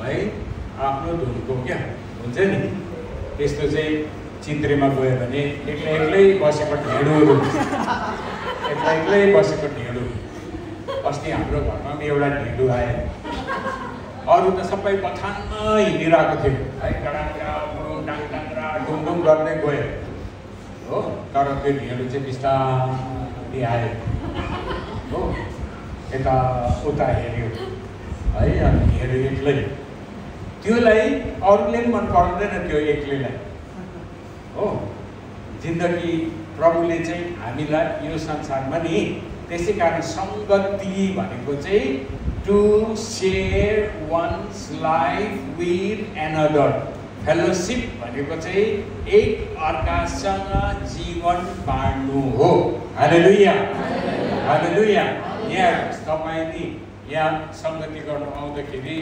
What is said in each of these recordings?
है आफ्नो धुनको क्या हुन्छ नि त्यस्तो चाहिँ चित्रेमा गयो भने एक्लै एक्लै बसेको ढेँडोहरू एक्लै एक्लै बसेको ढेँडो। अस्ति हाम्रो घरमा पनि एउटा ढेँडो आयो, अरू त सबै बथानमा हिँडिरहेको थियो है, डाँडा डुङडुङ गर्दै गयो हो, तर त्यो ढेँडो चाहिँ बिस्तारै आयो हो, यता उता हेऱ्यो है, अनि हेऱ्यो एक्लै, त्योलाई अरूले पनि मन पर्दैन त्यो एक्लैलाई हो। जिन्दगी प्रभुले चाहिँ हामीलाई यो संसारमा नि त्यसै कारण सङ्गति भनेको चाहिँ to share one's life with another, fellowship भनेको चाहिँ एक अर्कासँग जीवन बाँड्नु हो। हालेलुया हालेलुया। यहाँ तपाईँ नि यहाँ सङ्गति गर्नु आउँदाखेरि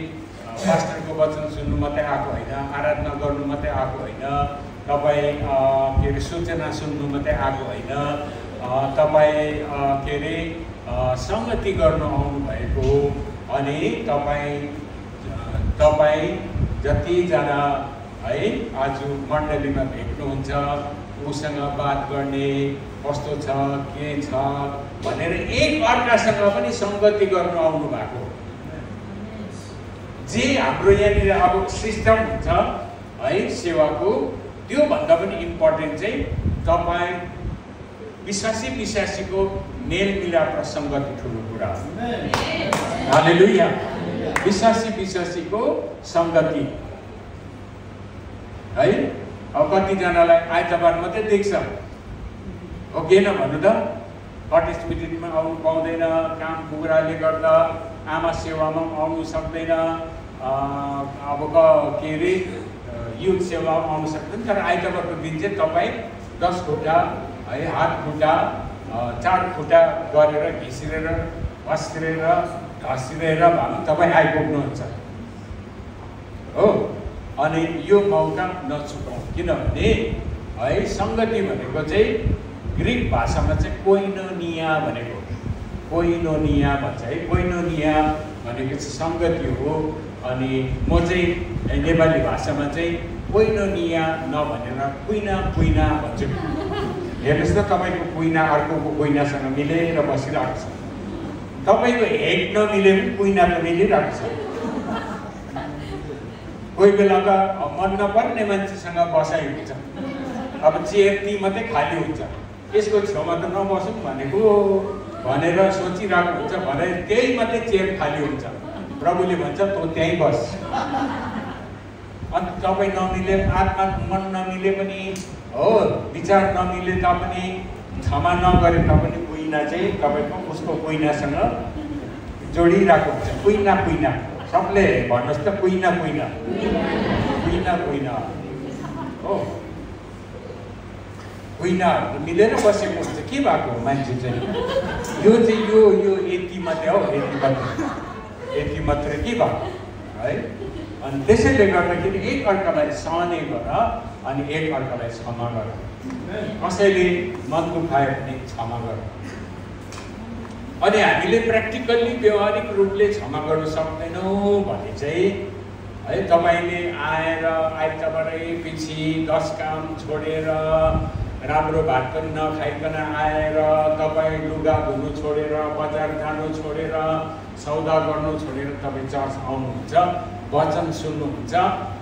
पास्टरको वचन सुन्नु मात्रै आएको होइन, आराधना गर्नु मात्रै आएको होइन, तपाईँ के अरे सूचना सुन्नु मात्रै आएको होइन, तपाईँ के अरे सङ्गति गर्नु आउनुभएको हो। अनि तपाईँ जतिजना है आज मण्डलीमा भेट्नुहुन्छ उसँग बात गर्ने कस्तो छ के छ भनेर एक अर्कासँग पनि सङ्गति गर्नु आउनु भएको। जे हाम्रो यहाँनिर अब सिस्टम हुन्छ है सेवाको, त्योभन्दा पनि इम्पोर्टेन्ट चाहिँ तपाईँ विश्वासीको मेलमिलाप र सङ्गति ठुलो कुरा हो। हालेलुया। विश्वासीको सङ्गति है। अब कतिजनालाई आइतबार मात्रै देख्छ हो, किन भन्नु त, कटेज मिटिङमा आउनु पाउँदैन, काम कुराले गर्दा आमा सेवामा पनि आउनु सक्दैन, अब के अरे युथ सेवामा आउनु सक्दैन, तर आइतबारको दिन चाहिँ तपाईँ 10 खुट्टा है, हात खुट्टा 4 खुट्टा गरेर घिसिरेर घस्किरेर ढसिरेर भए पनि तपाईँ आइपुग्नुहुन्छ हो। अनि यो मौका नचुकाउँ, किनभने है सङ्गति भनेको चाहिँ ग्रिक भाषामा चाहिँ कोइनोनिया भनेको, कोइनोनिया भन्छ है, कोइनोनिया भनेको चाहिँ सङ्गति हो। अनि म चाहिँ नेपाली भाषामा चाहिँ कोइनोनिया नभनेर कुइना कुइना भन्छु। हेर्नुहोस् न, तपाईँको कुइना अर्कोको कुइनासँग मिलेर बसिरहेको छ, तपाईँको हेड नमिले पनि कुइना त मिलिरहेको छ। कोही बेला त मन नपर्ने मान्छेसँग बसाइ हुन्छ, अब चेयर ती मात्रै खाली हुन्छ, यसको छेउमा त नबसौँ भनेको भनेर सोचिरहेको हुन्छ, भने त्यही मात्रै चेयर खाली हुन्छ। प्रभुले भन्छ तँ त्यहीँ बस। अन्त तपाईँ नमिले, आत्मा मन नमिले पनि हो, विचार नमिले तापनि, क्षमा नगरे तापनि कुइना चाहिँ तपाईँको उसको कुइनासँग जोडिरहेको हुन्छ। कुइना कुइना, सबले भन्नुहोस् त, कुइना कुइना कुइना कुइना हो। कुइना मिलेर बसेको हुन्छ, के भएको मान्छे चाहिँ यो चाहिँ यो यति मात्रै हो, यति मात्रै के भएको है। अनि त्यसैले गर्दाखेरि एक अर्कालाई सहने गर अनि एक अर्कालाई क्षमा गर, कसैले मन दुखायो भने क्षमा गर। अनि हामीले प्र्याक्टिकल्ली व्यावहारिक रूपले क्षमा गर्न सक्दैनौँ भने चाहिँ है, तपाईँले आएर आइतबारै पछि 10 काम छोडेर, राम्रो भात पनि नखाइकन आएर तपाईँ लुगा धुनु छोडेर, बजार जानु छोडेर, सौदा गर्नु छोडेर तपाईँ चर्च आउनुहुन्छ, वचन सुन्नुहुन्छ,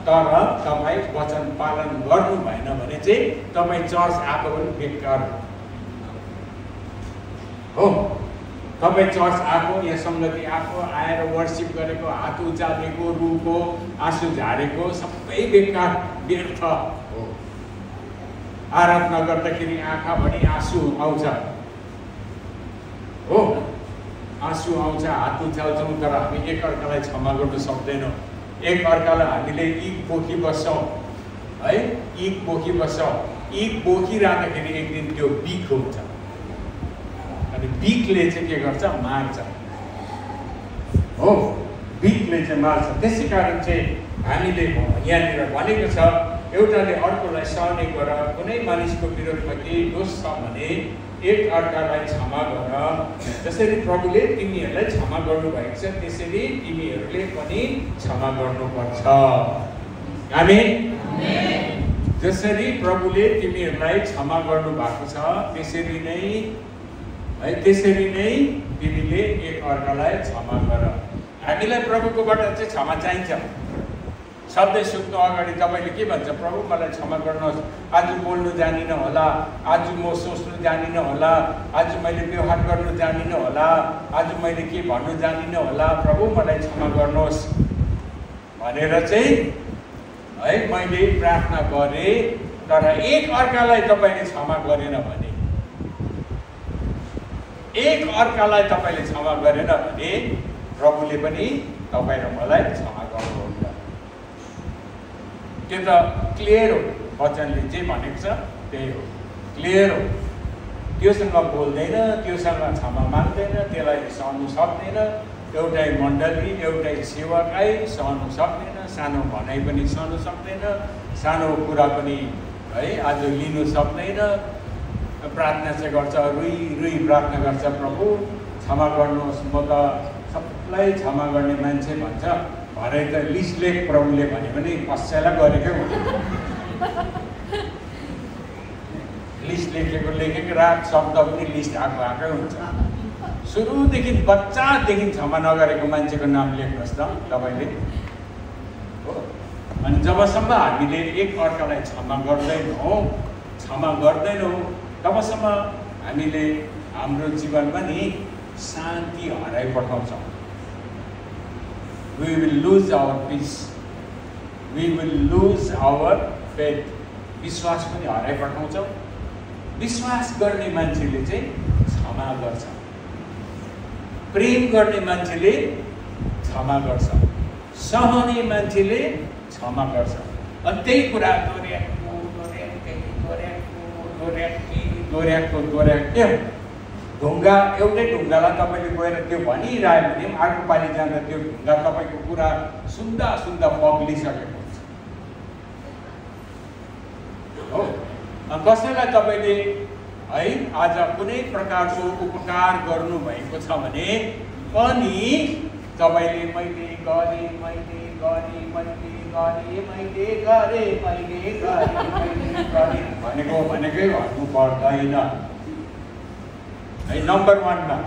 तर तपाईँ वचन पालन गर्नु भएन भने चाहिँ तपाईँ चर्च आएको पनि बेकार हो। तपाईँ चर्च आएको, यहाँ सङ्गति आएको, आएर वर्सिप गरेको, हात उचालेको, रुको, आँसु झारेको सबै बेकार व्यर्थ हो। आराधना गर्दाखेरि आँखाभरि आँसु आउँछ हो, आँसु आउँछ, हात उचाल्छौँ, तर हामी एक अर्कालाई क्षमा गर्न सक्दैनौँ। एक अर्कालाई हामीले इक बोकिबस्छौँ है, इक बोकिबस्छौँ। इक बोकिरहँदाखेरि एक दिन त्यो बिख हुन्छ, अनि बिखले चाहिँ के गर्छ, मार्छ हो, बिखले चाहिँ मार्छ। त्यसै कारण चाहिँ हामीले यहाँनिर भनेको छ, एउटाले अर्कोलाई सहने गर, कुनै मानिसको विरोधमा केही दोष छ भने एक अर्कालाई क्षमा गर, जसरी प्रभुले तिमीहरूलाई क्षमा गर्नुभएको छ त्यसरी तिमीहरूले पनि क्षमा गर्नुपर्छ। आमेन। जसरी प्रभुले तिमीहरूलाई क्षमा गर्नुभएको छ त्यसरी नै तिमीले एक अर्कालाई क्षमा गर। हामीलाई प्रभुकोबाट चाहिँ क्षमा चाहिन्छ। सधैँ सुत्नु अगाडि तपाईँले के भन्छ? प्रभु मलाई क्षमा गर्नुहोस्, आज बोल्नु जानिनँ होला, आज म सोच्नु जानिनँ होला, आज मैले व्यवहार गर्नु जानिनँ होला, आज मैले के भन्नु जानिनँ होला, प्रभु मलाई क्षमा गर्नुहोस् भनेर चाहिँ है मैले प्रार्थना गरेँ। तर एक अर्कालाई तपाईँले क्षमा गरेन भने, एक अर्कालाई तपाईँले क्षमा गरेन भने प्रभुले पनि तपाईँ र मलाई क्षमा गर्नुहुन्छ। त्यो त क्लियर हो, वचनले जे भनेको छ त्यही हो, क्लियर हो। त्योसँग बोल्दैन, त्योसँग क्षमा माग्दैन, त्यसलाई सहनु सक्दैन। एउटै मण्डली एउटै सेवकाई सहनु सक्दैन, सानो भनाइ पनि सहनु सक्दैन, सानो कुरा पनि है आज लिनु सक्दैन। प्रार्थना चाहिँ गर्छ, रुई प्रार्थना गर्छ, प्रभु क्षमा गर्नुहोस्, म त सबलाई क्षमा गर्ने मान्छे भन्छ भरे त लिस्ट लेख प्रभुले भने पनि कसैलाई गरेकै हुँदैन। लिस्ट लेखेको रात शब्द पनि लिस्ट आएकै हुन्छ। सुरुदेखि बच्चादेखि क्षमा नगरेको मान्छेको नाम लेख्नुहोस् त तपाईँले हो। अनि जबसम्म हामीले एक अर्कालाई क्षमा गर्दैनौँ तबसम्म हामीले हाम्रो जीवनमा नि शान्ति हराइपठाउँछौँ। We will lose our peace. We will lose our faith. विश्वास पनि हराइपठाउँछौँ। विश्वास गर्ने मान्छेले चाहिँ क्षमा गर्छ, प्रेम गर्ने मान्छेले क्षमा गर्छ, सहने मान्छेले क्षमा गर्छ। अनि त्यही कुरा दोहोऱ्याएको ढुङ्गा, एउटै ढुङ्गालाई तपाईँले गएर त्यो भनिरह्यो भने अर्को पालि जाँदा त्यो ढुङ्गा तपाईँको कुरा सुन्दा पग्लिसकेको हुन्छ हो। कसैलाई तपाईँले है आज कुनै प्रकारको उपकार गर्नुभएको छ भने पनि तपाईँले मैले गरेँ भनेकै भन्नु पर्दैन है, नम्बर 1 मा।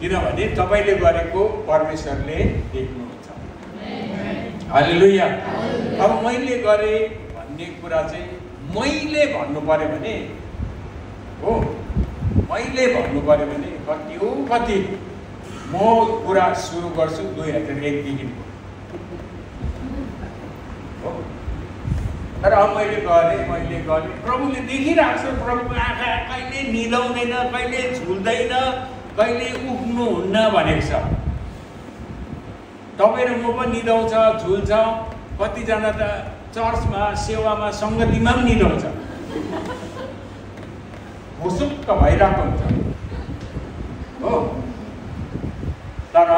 किनभने तपाईँले गरेको परमेश्वरले देख्नुहुन्छ। हालेलुया। अब मैले गरेँ भन्ने कुरा चाहिँ मैले भन्नु पर्यो भने हो, मैले भन्नु पर्यो भने कति म कुरा सुरु गर्छु 2001 देखि हो। तर अब मैले गरेँ प्रभुले देखिरहेको छ। प्रभुको आँखा कहिले निदाउँदैन, कहिले झुल्दैन, कहिले उठ्नुहुन्न भनेको छ। तपाईँ र म पनि निदाउँछ, झुल्छ। कतिजना त चर्चमा सेवामा सङ्गतिमा पनि निदाउँछ, मुसुक्क भइरहेको हुन्छ हो। तर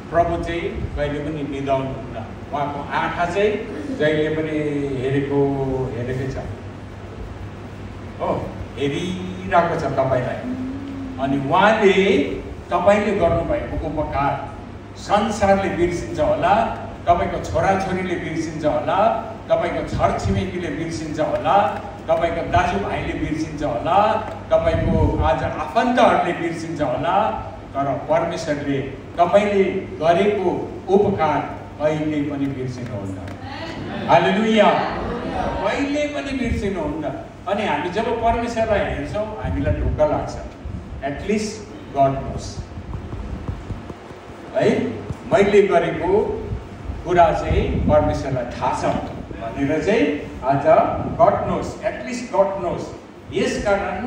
प्रभु चाहिँ कहिले पनि निदाउनुहुन्न। उहाँको आँखा चाहिँ जहिले पनि हेरेकै छ हो, हेरिरहेको छ तपाईँलाई। अनि उहाँले तपाईँले गर्नुभएको उपकार संसारले बिर्सिन्छ होला, तपाईँको छोराछोरीले बिर्सिन्छ होला, तपाईँको छरछिमेकीले बिर्सिन्छ होला, तपाईँको दाजुभाइले बिर्सिन्छ होला, तपाईँको आज आफन्तहरूले बिर्सिन्छ होला। तर परमेश्वरले तपाईँले गरेको उपकार कहिले पनि बिर्सिनुहुन्न। हालेलुया। कहिले पनि बिर्सिनुहुन्न। अनि हामी जब परमेश्वरलाई हेर्छौँ हामीलाई ढुक्क लाग्छ। एटलिस्ट गड नोस है, मैले गरेको कुरा चाहिँ परमेश्वरलाई थाहा छ भनेर चाहिँ आज God knows, at least God knows. यसकारण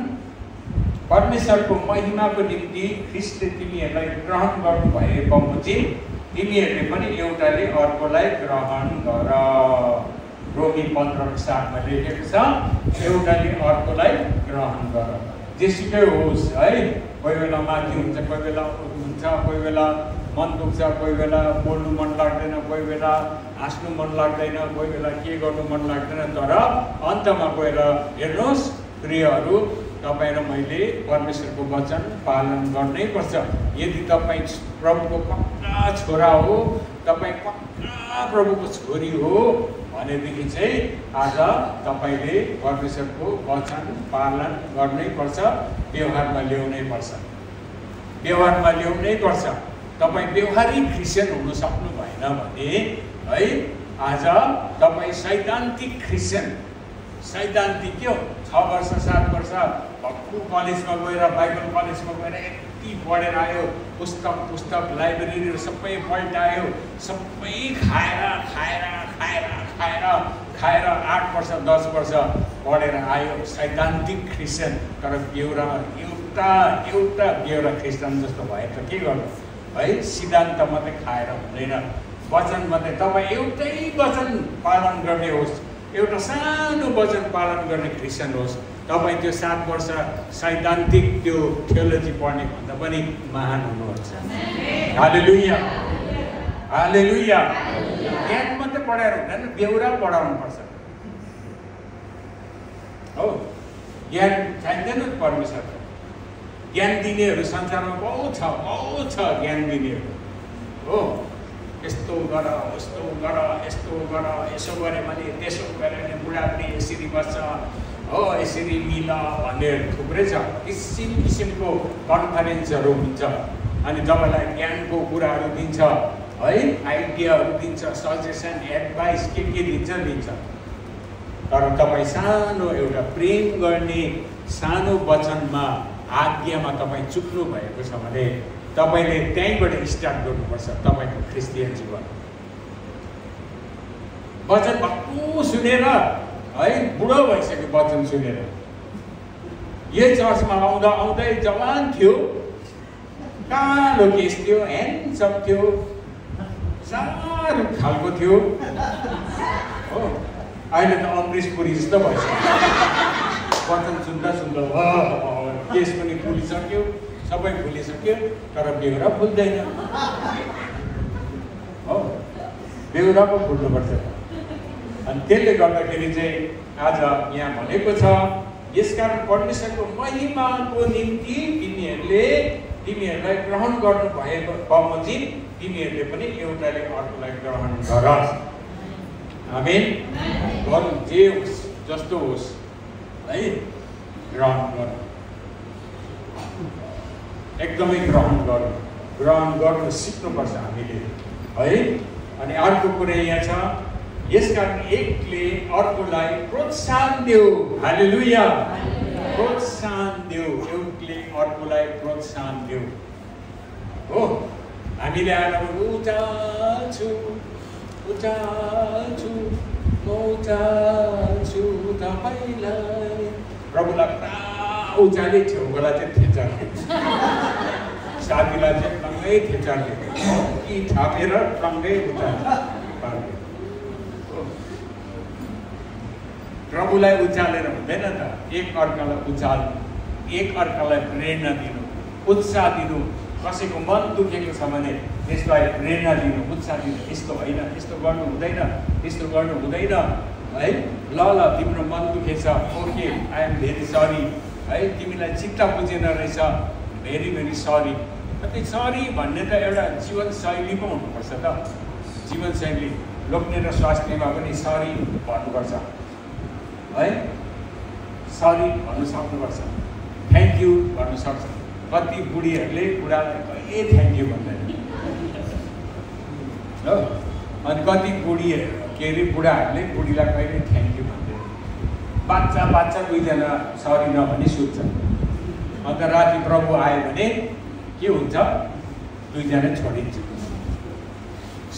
परमेश्वरको महिमाको निम्ति ख्रिस्टले तिमीहरूलाई ग्रहण गर्नुभए बमोजिम तिमीहरूले पनि एउटाले अर्कोलाई ग्रहण गर। रोमी 15:7 मा लेखेको छ, एउटाले अर्कोलाई ग्रहण गर। जेसुकै होस् है, कोही बेला माथि हुन्छ, कोही बेला हुन्छ, कोही बेला मन दुख्छ, कोही बेला बोल्नु मन लाग्दैन, कोही बेला हाँस्नु मन लाग्दैन, कोही बेला के गर्नु मन लाग्दैन। तर अन्तमा गएर हेर्नुहोस् प्रियहरू, तपाईँ र मैले परमेश्वरको वचन पालन गर्नै पर्छ। यदि तपाईँ प्रभुको पक्का छोरा हो, तपाईँ पक्का प्रभुको छोरी हो भनेदेखि चाहिँ आज तपाईँले परमेश्वरको वचन पालन गर्नै पर्छ, व्यवहारमा ल्याउनै पर्छ, व्यवहारमा ल्याउनै पर्छ। तपाईँ व्यवहारिक क्रिस्चियन हुन सक्नु भएन भने है आज तपाईँ सैद्धान्तिक क्रिस्चियन, सैद्धान्तिक के हो? 6 वर्ष 7 वर्ष भक्कु कलेजमा गएर बाइबल कलेजमा गएर यति पढेर आयो, पुस्तक लाइब्रेरीहरू सबै पल्टायो, सबै खाएर 8 वर्ष 10 वर्ष पढेर आयो, सैद्धान्तिक क्रिस्चियन। तर बेहोरा एउटा बेहोरा क्रिस्चियन जस्तो भए त के गर्नु है? सिद्धान्त मात्रै खाएर हुँदैन, वचन मात्रै। तपाईँ एउटै वचन पालन गर्ने होस्, एउटा सानो वचन पालन गर्ने क्रिस्चियन होस्, तपाईँ त्यो 7 वर्ष सैद्धान्तिक त्यो थियोलोजी पढ्ने भन्दा पनि महान हुनुहुन्छ। हालेलुया, हालेलुया। ज्ञान मात्रै पढाएर हुँदैन, बेहोरा पढाउनुपर्छ हो। ज्ञान चाहिँदैन परमेश्वरको। ज्ञान दिनेहरू संसारमा बहुत छ ज्ञान दिनेहरू हो। यस्तो गर, यस्तो गर, यस्तो गर, यसो गऱ्यो भने त्यसो गऱ्यो भने बुढाबुढी यसरी बस्छ हो, यसरी मिल भन्ने थुप्रै छ। किसिम किसिमको कन्फरेन्सहरू हुन्छ अनि तपाईँलाई ज्ञानको कुराहरू दिन्छ है, आइडियाहरू दिन्छ, सजेसन, एडभाइस के दिन्छ। तर तपाईँ सानो एउटा प्रेम गर्ने सानो वचनमा, आज्ञामा तपाईँ चुक्नु भएको छ भने तपाईँले त्यहीँबाट स्टार्ट गर्नुपर्छ तपाईँको क्रिस्चियन जीवन। वचन भक्कु सुनेर है, बुढो भइसक्यो वचन सुनेर। यही चर्चमा आउँदै जवान थियो, कालो केस थियो, ह्यान्डसम थियो, सानो खालको थियो हो। अहिले त अमरीश पुरी जस्तो भइसक्यो। वचन सुन्दा केस पनि फुलिसक्यो, सबै फुलिसक्यो, तर बेहोरा फुल्दैन हो। बेहोरा पो फुल्नुपर्छ। अनि त्यसले गर्दाखेरि चाहिँ आज यहाँ भनेको छ, यसकारण परमेश्वरको महिमाको निम्ति तिमीहरूलाई ग्रहण गर्नु भएको बमोजिम तिमीहरूले पनि एउटाले अर्कोलाई ग्रहण गर। आमेन। गरौँ, जे होस् जस्तो होस् है, ग्रहण गर, एकदमै ग्रहण गर्नु सिक्नुपर्छ हामीले है। अनि अर्को कुरा यहाँ छ, यसकारण एकले अर्कोलाई प्रोत्साहन देऊ। हालेलुया, प्रोत्साहन देऊ, एउटले अर्कोलाई प्रोत्साहन देऊ हो। हामीले आएर उचाल्छु तपाईँलाई, प्रभुलाई पुरा उचाले छेउकोलाई चाहिँ थेचार्ने, साथीलाई चाहिँ टङ्गै थेचार्ने, कि थापेर टङ्गै उचाल्ने। प्रभुलाई उचालेर हुँदैन त, एक अर्कालाई उचाल्नु, एक अर्कालाई प्रेरणा दिनु, उत्साह दिनु। कसैको मन दुखेको छ भने त्यसलाई प्रेरणा दिनु, उत्साह दिनु। यस्तो होइन, यस्तो गर्नु हुँदैन, त्यस्तो गर्नु हुँदैन है। ल तिम्रो मन दुखेछ, okay, I am very sorry है, तिमीलाई चित्त बुझेन रहेछ, भेरी भेरी सरी। त्यो सरी भन्ने त एउटा जीवनशैली पो हुनुपर्छ त। जीवनशैली, लोग्ने र स्वास्थ्यमा पनि सरी भन्नुपर्छ है, सरी भन्नु सक्नुपर्छ, थ्याङ्क यू भन्नु सक्छ। कति बुढीहरूले बुढालाई कहिले थ्याङ्क यू भन्दैन हो। अनि कति बुढी के अरे बुढाहरूले बुढीलाई कहिले थ्याङ्क यू भन्दैन। बाच्चा दुईजना सरी नभनी सुत्छ। अन्त राति प्रभु आयो भने के हुन्छ, दुईजना छोडिन्छ।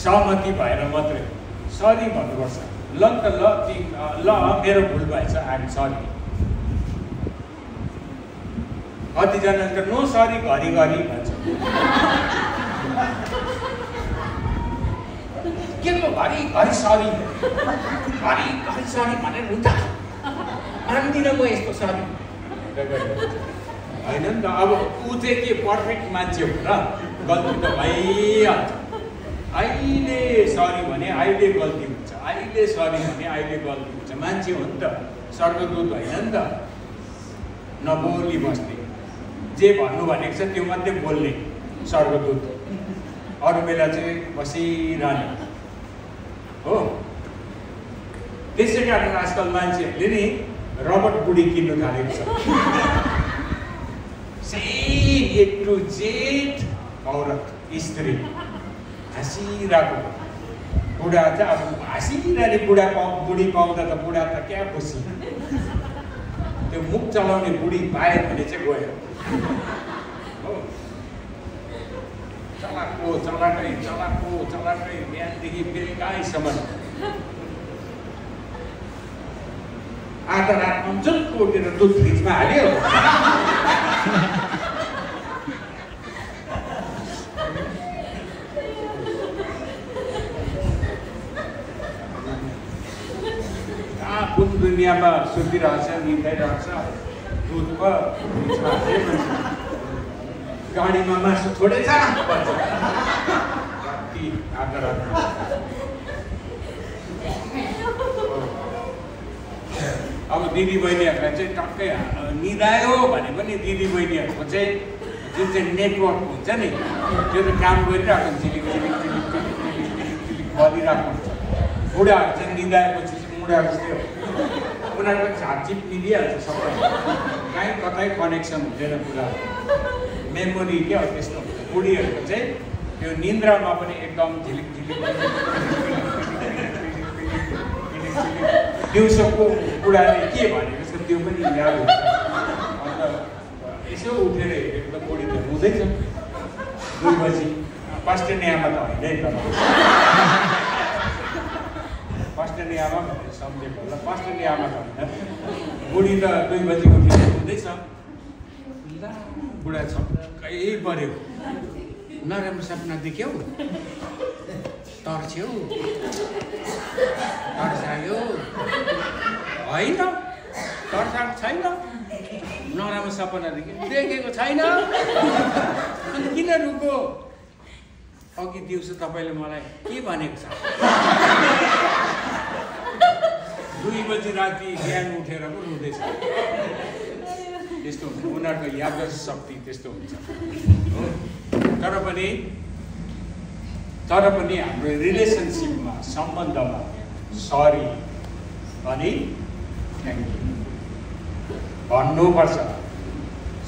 सहमति भएर मात्रै सरी भन्नुपर्छ। ल मेरो भुल भएछ, आइएम सरी। कतिजना नो सरी घरिघरि भन्छ। के को घरिघरि सरी भनेर हुन्छ, मान्दिनँ म यस्तो सरी होइन नि त। अब ऊ चाहिँ के पर्फेक्ट मान्छे हो र, गल्ती त भइहाल्छ। अहिले सरी भने अहिले गल्ती हुन्छ, अहिले सरी भने अहिले गल्ती हुन्छ। मान्छे हो नि त, स्वर्गदूत होइन नि त नबोली बस्ने, जे भन्नु भनेको छ त्यो मात्रै बोल्ने स्वर्गदूत, अरू बेला चाहिँ बसिरहने हो। त्यसै कारण आजकल मान्छेहरूले नि रबर्ट बुढी किन्नु थालेको छ। सेम ए टु जेड औरत स्त्री हाँसिरहेको, बुढा चाहिँ अब हाँसिरहने बुढी पाउँदा त बुढा त क्या खुसी, त्यो मुख चलाउने बुढी पायो भने चाहिँ गयो हो। चलाको चलाकै चलाको चलाकै बिहानदेखि बेलुकैसम्म आधा रातमा जुट उठेर दुध फ्रिजमा हाल्यो, कुन दुनियाँमा सुतिरहेछ निदाइरहेछ, दुधको फ्रिजमा हाल्यो, गाडीमा मासु छोडेछ भन्छ राति आधा रातमा। अब दिदी बहिनीहरूलाई चाहिँ टक्कै निदायो भने पनि दिदी बहिनीहरूको चाहिँ जुन चाहिँ नेटवर्क हुन्छ नि त्यो त काम गरिरहेको हुन्छ, झिलिक झिलिक झिलिक झिलिक झिलिक झिलिक झिलिक बलिरहेको हुन्छ। बुढाहरू चाहिँ निदाएपछि चाहिँ मुढा जस्तै हो, उनीहरूको झापझिप निदिहाल्छ सबै, कहीँ कतै कनेक्सन हुँदैन कुरा, मेमोरी क्या हो त्यस्तो हुन्छ। बुढीहरूको चाहिँ त्यो निन्द्रामा पनि एकदम झिलिक झिलिक दिउँसोको बुढाले के भनेको छ त्यो पनि याद हुन्छ। अन्त यसो उठेर हेरेको त बुढी त हुँदैछ 2 बजी, पास्टर्ने आमा त होइन है, तर पास्टर्ने आमा भनेर सम्झेको होला, पास्टर्ने आमा त होइन, बुढी त 2 बजी उठेर हुँदैछ। बुढा छक्कै पऱ्यो, नराम्रो सपना देख्यौ, तर्स्यौ, तर्सायो होइन, तर्साएको छैन, नराम्रो सपना देखेको छैन, अनि किन रुको? अघि दिउँसो तपाईँले मलाई के भनेको छ? 2 बजी राति बिहान उठेर पो रुँदैछ। त्यस्तो हुन्छ, उनीहरूको याददाश्त शक्ति त्यस्तो हुन्छ हो। तर पनि हाम्रो रिलेसनसिपमा, सम्बन्धमा सरी अनि थ्याङ्क यू भन्नुपर्छ।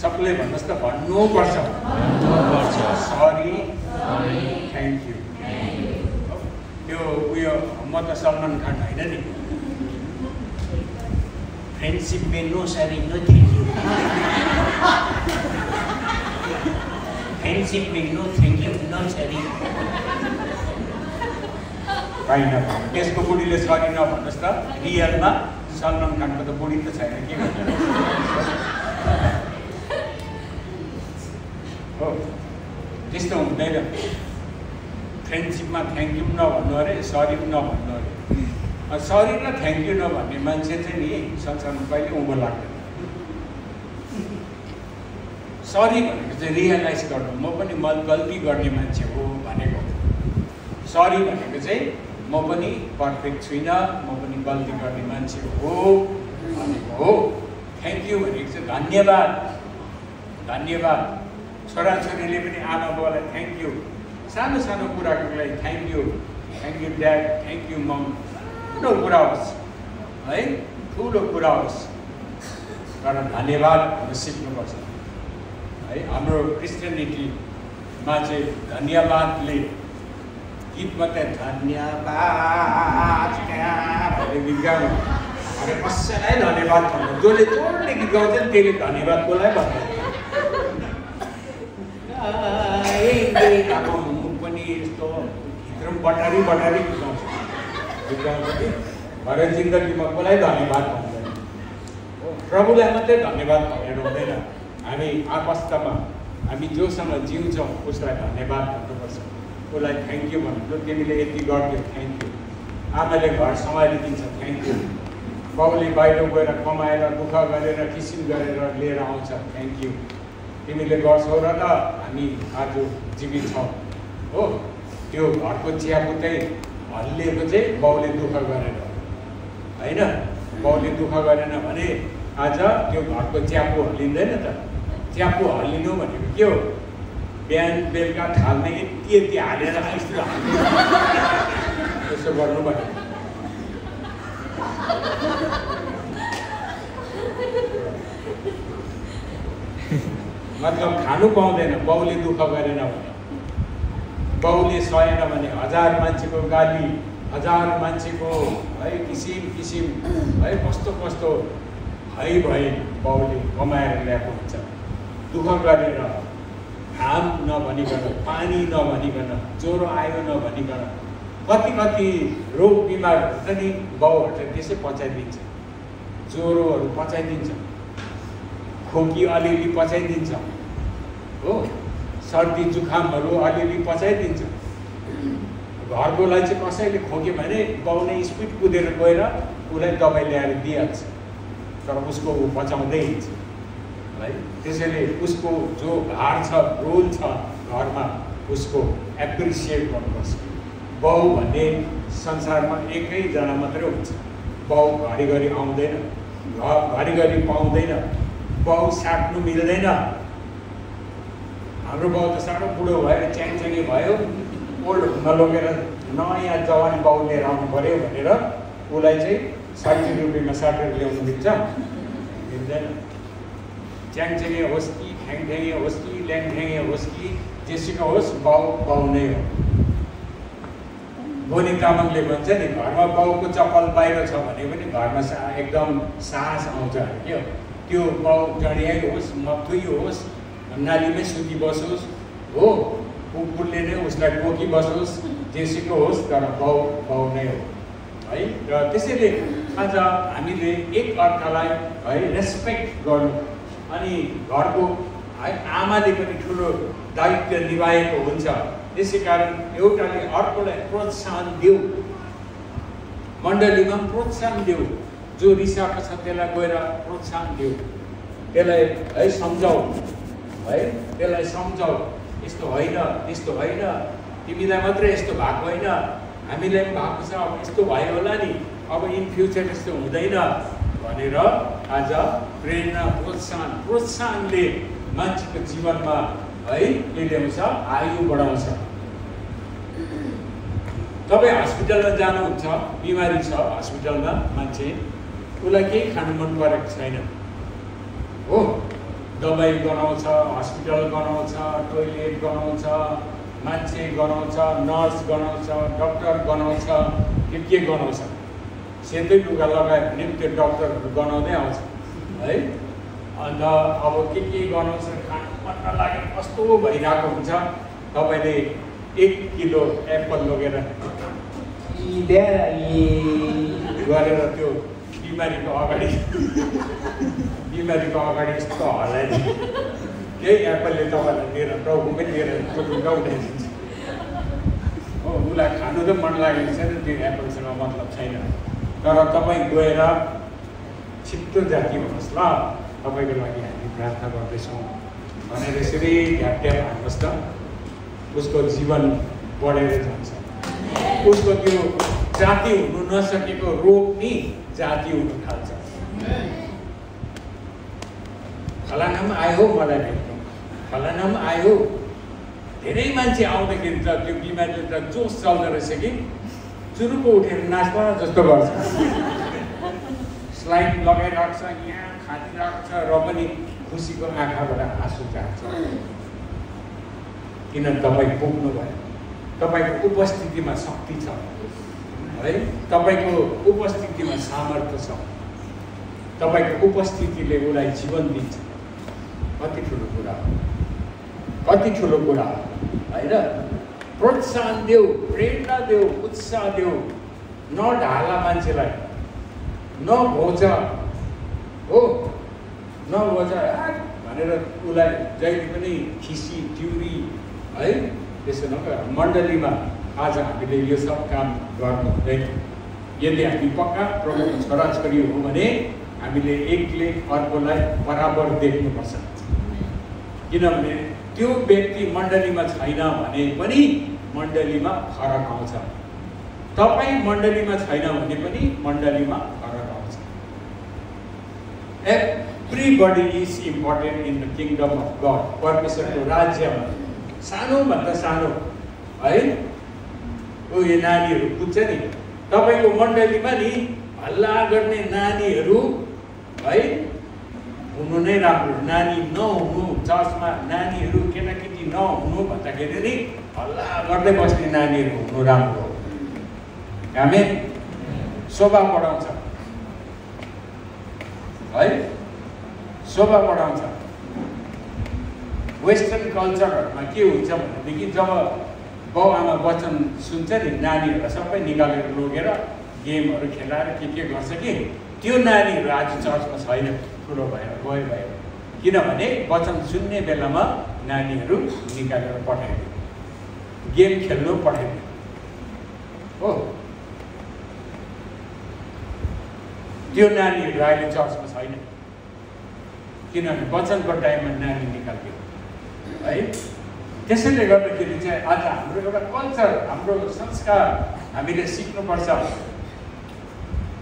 सबले भन्नुहोस् त, भन्नुपर्छ सरी थ्याङ्क यू। त्यो उयो म त सलमान खान होइन नि, फ्रेन्डसिप में no sorry no thank you, friendship में no thank you no sorry होइन। त्यसको बुढीले सरी नभन्नुहोस् त, रियलमा सलमान खानको त बुढी त छैन, के गर्नु हो। त्यस्तो हुँदैन, फ्रेन्डसिपमा थ्याङ्क यू पनि नभन्नु अरे, सरी पनि नभन्नु अरे। सरी र थ्याङ्क यू नभन्ने मान्छे चाहिँ नि संसारमा कहिले उँभो लाग्दैन। सरी भनेको चाहिँ रियलाइज गर्नु, म पनि गल्ती गर्ने मान्छे हो भनेको। सरी भनेको चाहिँ म पनि पर्फेक्ट छुइनँ, म पनि गल्ती गर्ने मान्छे हो भनेको हो। थ्याङ्क यू भनेको चाहिँ धन्यवाद, धन्यवाद। छोराछोरीले पनि आमा बाउलाई थ्याङ्क यू, सानो सानो कुराको लागि thank you dad, thank you mum, ठुलो कुरा होस् है, ठुलो कुरा होस्, तर धन्यवाद हामी सिक्नुपर्छ है। हाम्रो क्रिस्चियनिटीमा चाहिँ धन्यवादले गीत मात्रै धन्यवाद भन्ने गीत गाउनु, अरे कसैलाई धन्यवाद भन्नु, जसले जोडले गीत गाउँछ नि त्यसले धन्यवाद कसलाई भन्नु। मुख पनि यस्तो भित्र बटारी बटारी गीत गाउँछ कि भरे जिन्दगीमा कसलाई धन्यवाद भन्दैन। प्रभुलाई मात्रै धन्यवाद भनेर हुँदैन, हामी आपस्तमा हामी जोसँग जिउँछौँ उसलाई धन्यवाद भन्नुपर्छ, उसलाई थ्याङ्क यू भन्नु। तिमीले यति गरिदियो थ्याङ्क यू, आमाले घर सम्हालिदिन्छ थ्याङ्क यू, बाउले बाहिर गएर कमाएर दुःख गरेर किसिम गरेर लिएर आउँछ थ्याङ्क यू, तिमीले गर्छौ र त हामी आज जीवित छौँ हो। त्यो घरको चियापुतै हल्लिएको चाहिँ बाउले दुःख गरेर होइन, बाउले दुःख गरेन भने आज त्यो घरको च्यापो हल्लिँदैन त। च्यापो हल्लिनु भनेको के हो? बिहान बेलुका थाल्ने यति हालेर यस्तो हाल्ने यसो गर्नु भने मतलब खानु पाउँदैन बाउले दुःख गरेन भने, बाउले सहेन भने 1000 मान्छेको गाली, 1000 मान्छेको है किसिम किसिम है कस्तो कस्तो है भए बाउले कमाएर ल्याएको हुन्छ। दुःख गरेर घाम नभनिकन, पानी नभनिकन, ज्वरो आयो नभनिकन, कति कति रोग बिमार हुन्छ नि बाउहरूले त्यसै पचाइदिन्छ। ज्वरोहरू पचाइदिन्छ, खोकी अलिअलि पचाइदिन्छ हो, सर्दी जुखामहरू अलिअलि पचाइदिन्छ। घरकोलाई चाहिँ कसैले खोक्यो भने बाउ नै स्पिड कुदेर गएर उसलाई दबाई ल्याएर दिइहाल्छ, तर उसको ऊ पचाउँदै हिँड्छ है। त्यसैले उसको जो भार छ, रोल छ घरमा, उसको एप्रिसिएट गर्नुपर्छ। बाउ भन्ने संसारमा एकैजना मात्रै हुन्छ। बाउ घरिघरि आउँदैन, घरिघरि पाउँदैन, बाउ साट्नु मिल्दैन। हाम्रो बाउ त साह्रो बुढो भएर च्याङच्याङे भयो, ओल्ड हुन लगेर नयाँ जवान बाउ लिएर आउनु पऱ्यो भनेर उसलाई चाहिँ 60 रुपियाँमा साटेर ल्याउनु दिन्छ? मिल्दैन। च्याङच्याङे होस् कि ठ्याङठ्याङे होस् कि ल्याङठ्याङे होस् कि जेसुकै होस्, बाउ बाउ नै हो। बोनी तामाङले भन्छ नि, घरमा बाउको चप्पल बाहिर छ भने पनि घरमा एकदम साहस आउँछ अरे के हो। त्यो बाउ जडियाइ होस्, मथुई होस्, नालीमै सुती बसोस् हो, कुकुरले नै उसलाई टोकी बसोस्, जेसुकै होस्, तर बाउ बाउ नै हो है। र त्यसैले आज हामीले एक अर्कालाई है रेस्पेक्ट गर्नु, अनि घरको है आमाले पनि ठुलो दायित्व निभाएको हुन्छ। त्यसै कारण एउटाले अर्कोलाई प्रोत्साहन देऊ, मण्डलीमा प्रोत्साहन देऊ। जो रिसाएको छ त्यसलाई गएर प्रोत्साहन देऊ, त्यसलाई है सम्झाऊ है, त्यसलाई सम्झाऊ यस्तो होइन, त्यस्तो होइन, तिमीलाई मात्रै यस्तो भएको होइन, हामीलाई पनि भएको छ, अब यस्तो भयो होला नि, अब इन फ्युचर यस्तो हुँदैन भनेर आज प्रेरणा, प्रोत्साहनले मान्छेको जीवनमा है के ल्याउँछ? आयु बढाउँछ। तपाईँ हस्पिटलमा जानुहुन्छ, बिमारी छ हस्पिटलमा मान्छे, उसलाई केही खानु मन परेको छैन हो, दबाई गनाउँछ, हस्पिटल गनाउँछ, टोइलेट गनाउँछ, मान्छे गनाउँछ, नर्स गनाउँछ, डक्टर गनाउँछ, के गनाउँछ। सेतै लुगा लगायो भने त्यो डक्टरहरू गनाउँदै आउँछ है। अन्त अब के गनाउँछ, खानु मन नलागे कस्तो भइरहेको हुन्छ। तपाईँले 1 किलो एप्पल लगेर गरेर त्यो बिमारीको अगाडि यस्तो हल्लाइदिन्छ, त्यही एप्पलले तपाईँलाई लिएर टाउकोमै लिएर उठाइदिन्छ हो। उसलाई खानु त मन लागेको छैन, त्यो एप्पलसँग मतलब छैन। तर तपाईँ गएर छिट्टो जाति हुनुहोस् ल, तपाईँको लागि हामी प्रार्थना गर्दैछौँ भनेर यसरी ढ्याप हान्नुहोस् त, उसको जीवन बढेर जान्छ। उसको त्यो जाति हुनु नसकेको रोग नि जाति हुनु थाल्छ। फलानामा आयो मलाई भेट्नु, फलानामा आयो, धेरै मान्छे आउँदाखेरि त त्यो बिमारीले त जोस चल्दो रहेछ कि चुरुको उठेर नाच्दा जस्तो गर्छ, स्लाइड लगाइरहेको छ, यहाँ खादिरहेको छ, र पनि खुसीको आँखाबाट आँसु जान्छ। किन? तपाईँ पुग्नु भयो, तपाईँको उपस्थितिमा शक्ति छ है, तपाईँको उपस्थितिमा सामर्थ्य छ, तपाईँको उपस्थितिले उसलाई जीवन दिन्छ। कति ठुलो कुरा हो, कति ठुलो कुरा हो होइन। प्रोत्साहन देऊ, प्रेरणा देऊ, उत्साह देऊ, नढाला मान्छेलाई, नभोज हो, नभोज भनेर उसलाई जहिले पनि खिसी ट्युरी है त्यसो नगर। मण्डलीमा आज हामीले यो सब काम गर्नु हुँदैन। यदि हामी पक्का प्रभुको छोराछोरी हो भने हामीले एकले अर्कोलाई बराबर देख्नुपर्छ। किनभने त्यो व्यक्ति मण्डलीमा छैन भने पनि मण्डलीमा फरक आउँछ, तपाईँ मण्डलीमा छैन भने पनि मण्डलीमा फरक आउँछ। Everybody is important in the kingdom of God. परमेश्वरको राज्यमा सानोभन्दा सानो है यो नानीहरू बुझ्छ नि तपाईँको मण्डलीमा नि हल्ला गर्ने नानीहरू है हुनु नै राम्रो नानी नहुनु चर्चमा नानीहरू केटाकेटी नहुनु भन्दाखेरि नि हल्ला गर्दै बस्ने नानीहरू हुनु राम्रो हो हामी शोभा बढाउँछ है शोभा बढाउँछ वेस्टर्न कल्चरहरूमा के हुन्छ भनेदेखि जब बाउ आमा वचन सुन्छ नि नानीहरूलाई सबै निकालेर लगेर गेमहरू खेलाएर के गर्छ कि त्यो नानीहरू आज चर्चमा छैन ठुलो भएर गयो भएर किनभने वचन सुन्ने बेलामा नानीहरू निकालेर पठाइदियो गेम खेल्नु पठाइदियो हो त्यो नानीहरू अहिले चर्चमा छैन किनभने वचनको टाइममा नानी निकालिदियो है त्यसैले गर्दाखेरि चाहिँ आज हाम्रो एउटा कल्चर हाम्रो संस्कार हामीले सिक्नुपर्छ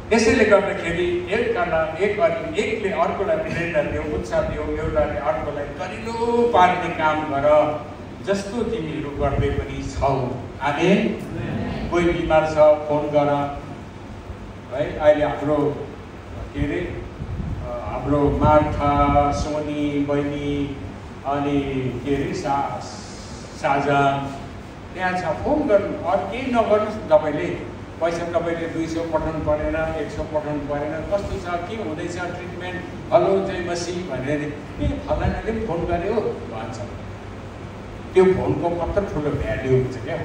त्यसैले गर्दाखेरि एकले अर्कोलाई प्रेरणा दियो उत्साह दियो एउटाले अर्कोलाई करिलो पार्ने काम गर जस्तो तिमीहरू गर्दै पनि छौ आमेन कोही बिमार छ फोन गर है अहिले हाम्रो के अरे हाम्रो मार्था सोनी बहिनी अनि के अरे साजन त्यहाँ छ फोन गर्नु अरू केही नगर्नुहोस् तपाईँले पैसा तपाईँले 200 पठाउनु परेन 100 पठाउनु परेन कस्तो छ के हुँदैछ ट्रिटमेन्ट हेलो जय मसी भनेर फलानाले पनि फोन गर्यो भन्छ त्यो फोनको कत्रो ठुलो भ्याल्यु हुन्छ क्या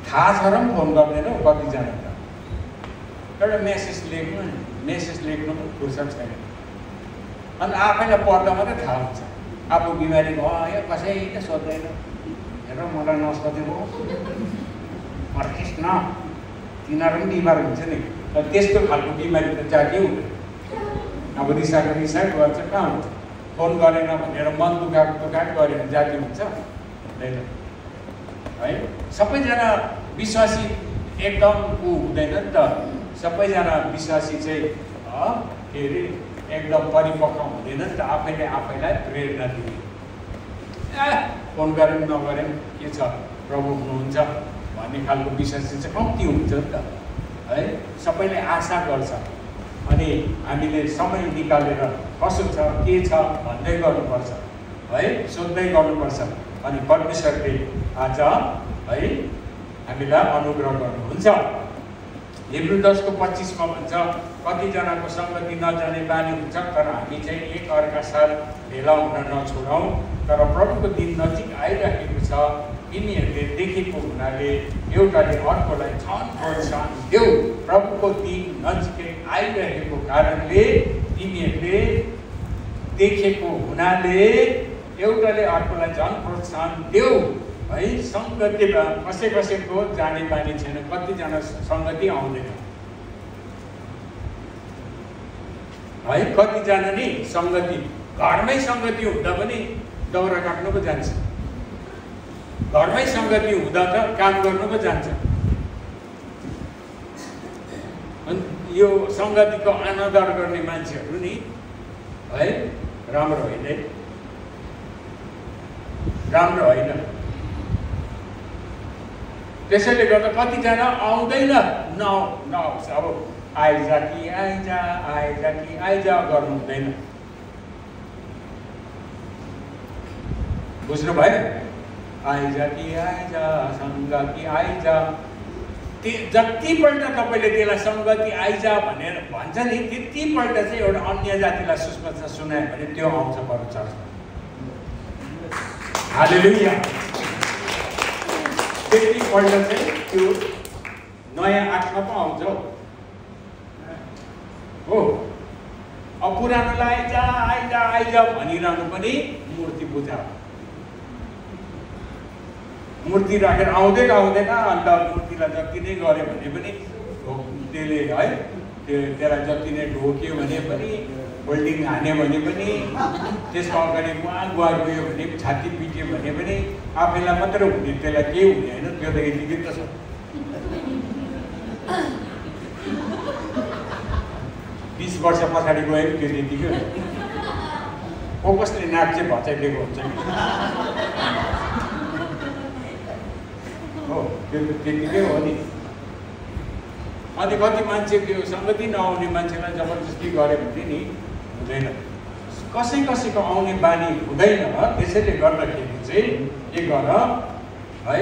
थाहा छ र फोन गर्दैन कतिजना त एउटा मेसेज लेख्नु पनि फुर्सद छैन अनि आफैलाई पढ्दा मात्रै थाहा हुन्छ आफू बिमारी भयो कसैले सोध्दैन हेर मलाई नसोध्यो पर्खिस् न तिनीहरू पनि बिमार हुन्छ नि तर त्यस्तो खालको बिमारी त जाति हुँदैन अब रिसा गर्छ कहाँ हुन्छ फोन गरेन भनेर मन दुखाएको गरेर जाति हुन्छ हुँदैन है सबैजना विश्वासी एकदम हुँदैन नि त सबैजना विश्वासी चाहिँ के अरे एकदम परिपक्व हुँदैन नि त आफैलाई प्रेरणा दिने फोन गरेर नगरे के छ प्रभु हुनुहुन्छ भन्ने खालको विश्वासी चाहिँ कम्ती हुन्छ नि त है सबैले आशा गर्छ अनि हामीले समय निकालेर कसो छ के छ भन्दै गर्नुपर्छ है सोध्दै गर्नुपर्छ अनि परमेश्वरले आज है हामीलाई अनुग्रह गर्नुहुन्छ हिब्रू 10:25 मा भन्छ कतिजनाको सङ्गति नजाने बानी हुन्छ तर हामी चाहिँ एक अर्का साथ भेला हुन नछोडौँ तर प्रभुको दिन नजिक आइरहेको छ तिमीहरूले देखेको हुनाले एउटाले अर्कोलाई झन् प्रोत्साहन देऊ प्रभुको दिन नजिकै आइरहेको कारणले तिमीहरूले देखेको हुनाले एउटाले अर्कोलाई झन् प्रोत्साहन देऊ है सङ्गतिमा कसैको जाने बानी छैन कतिजना सङ्गति आउँदैन है कतिजना नि सङ्गति घरमै सङ्गति हुँदा पनि दाउरा काट्नु पो जान्छ घरमै सङ्गति हुँदा त काम गर्नु पो जान्छ अनि यो सङ्गतिको अनादर गर्ने मान्छेहरू नि है राम्रो होइन त्यसैले गर्दा कतिजना आउँदैन नआउँछ अब आइजा कि आइजा गर्नु हुँदैन बुझ्नु भयो आइजा कि आइजा सङ्गति आइजा जतिपल्ट तपाईँले त्यसलाई सङ्गति आइजा भनेर भन्छ नि त्यतिपल्ट चाहिँ एउटा अन्य जातिलाई सुसमाचार सुनायो भने त्यो आउँछ बरु चर्चमा हालेलुया त्यतिपल्ट चाहिँ त्यो नयाँ आत्मा पो आउँछ हो अब पुरानोलाई आइजा भनिरहनु पनि मूर्ति पूजा मूर्ति राखेर आउँदैन अन्त मूर्तिलाई जति नै गऱ्यो भने पनि त्यसले है त्यसलाई जति नै ढोक्यो भने पनि होल्डिङ हान्यो भने पनि त्यसको अगाडि गुवा गयो भने छाती पिट्यो भने पनि आफैलाई मात्रै हुने त्यसलाई केही हुने होइन त्यो त यतिकै त छ 20 वर्ष पछाडि गयो त्यो त्यतिकै कसले नाक चाहिँ भचाइदिएको हुन्छ कि हो त्यो त्यतिकै हो नि। अनि कति मान्छे त्यो सङ्गति नआउने मान्छेलाई जबरजस्ती गऱ्यो भने नि हुँदैन, कसैको आउने बानी हुँदैन। त्यसैले गर्दाखेरि चाहिँ के गर है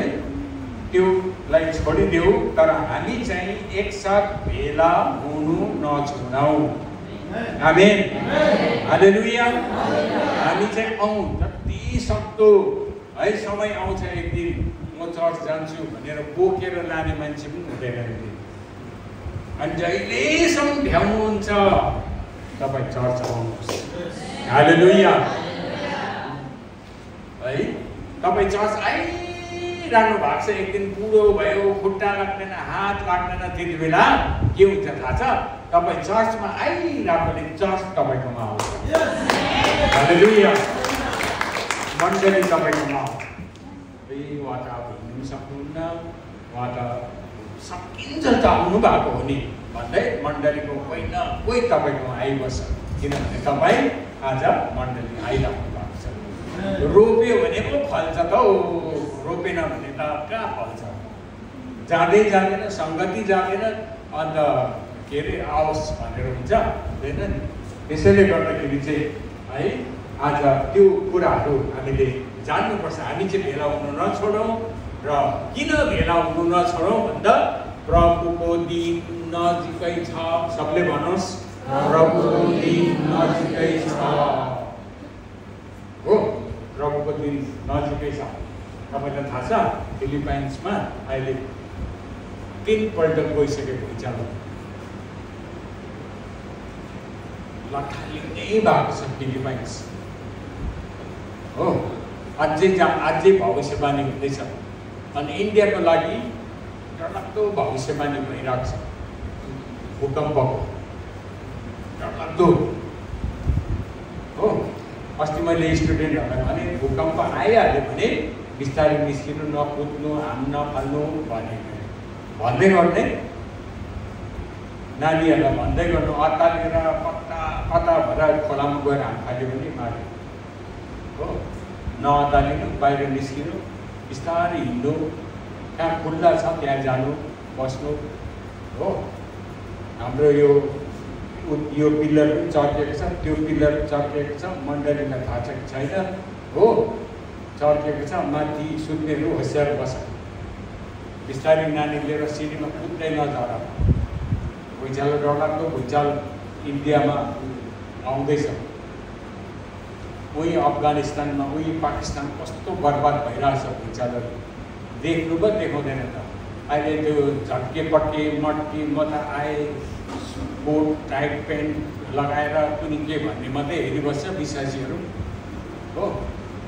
त्योलाई छोडिदेऊ, तर हामी चाहिँ एकसाथ भेला हुनु नछोडौँ। आमेन, हालेलुया। हामी चाहिँ आउँ जति सक्दो है। समय आउँछ एक दिन म चर्च जान्छु भनेर बोकेर लाने मान्छे पनि हुँदैन। अनि जहिलेसम्म भ्याउनुहुन्छ तपाईँ चर्च आउनुहोस्। हालेलुया है। तपाईँ चर्च आइरहनु भएको छ, एक दिन बुढो भयो, खुट्टा लाग्दैन, हात लाग्दैन, त्यति बेला के हुन्छ थाहा छ? तपाईँ चर्चमा आइरहेकोले चर्च तपाईँकोमा आउँछ। हालेलुया। मण्डली तपाईँकोमा आउँछ। उहाँ त अब हिँड्नु सक्नुहुन्न, उहाँ त सकिन्छ त आउनु भएको हो नि भन्दै मण्डलीको कोही न कोही तपाईँकोमा आइबस्छ, किनभने तपाईँ आज मण्डली आइराख्नु भएको छ। रोप्यो भने पो फल्छ त हौ, रोपेन भने त कहाँ फल्छ? जाँदै जाँदैन, सङ्गति जाँदैन, अन्त के अरे आओस् भनेर हुन्छ, हुँदैन नि। त्यसैले गर्दाखेरि चाहिँ है आज त्यो कुराहरू हामीले जान्नुपर्छ। हामी चाहिँ भेला हुनु नछोडौँ। र किन भेला हुनु नछोडौँ भन्दा प्रभुको दिन नजिकै छ। सबले भन्नुहोस्, प्रभुको दिन नजिकै छ। हो, प्रभुको दिन नजिकै छ। तपाईँलाई थाहा छ फिलिपाइन्समा अहिले 3 पल्ट गइसकेको भुइँचालो लथालिङ्गै भएको छ फिलिपाइन्स। हो, अझै भविष्यवाणी हुँदैछ। अनि इन्डियाको लागि डरलाग्दो भविष्यवाणी भइरहेको छ, भूकम्पको डरलाग्दो। हो, अस्ति मैले स्टुडेन्टहरूलाई भने भूकम्प आइहाल्यो भने बिस्तारै निस्किनु, नकुद्नु, हाम नफाल्नु भन्दै गर्ने। नानीहरूलाई भन्दै गर्नु, अत्तालेर कता भएर खोलामा गएर हाम फाल्यो भने मार्यो। हो, नअत्तालिनु, बाहिर निस्किनु, बिस्तारै हिँड्नु, कहाँ खुल्ला छ त्यहाँ जानु, बस्नु। हो, हाम्रो यो पिल्लर पनि चर्केको छ, त्यो पिल्लर चर्केको छ, मण्डलीलाई थाहा छ कि छैन? हो, चर्केको छ। माथि सुत्नेहरू होसियार बस, बिस्तारै नानी लिएर सिँढीमा कुद्दै नझर। भुइँचालो डरलाग्दो भुइँचालो इन्डियामा आउँदैछ। उही अफगानिस्तानमा, उही पाकिस्तान कस्तो बर्बाद भइरहेछ भुइँचालो देख्नु पो देखाउँदैन त। अहिले त्यो झट्के पट्के मट्के म त आए कोट टाइट पेन्ट लगाएर कुनै के भन्ने मात्रै हेरिबस्छ विश्वासीहरू। हो,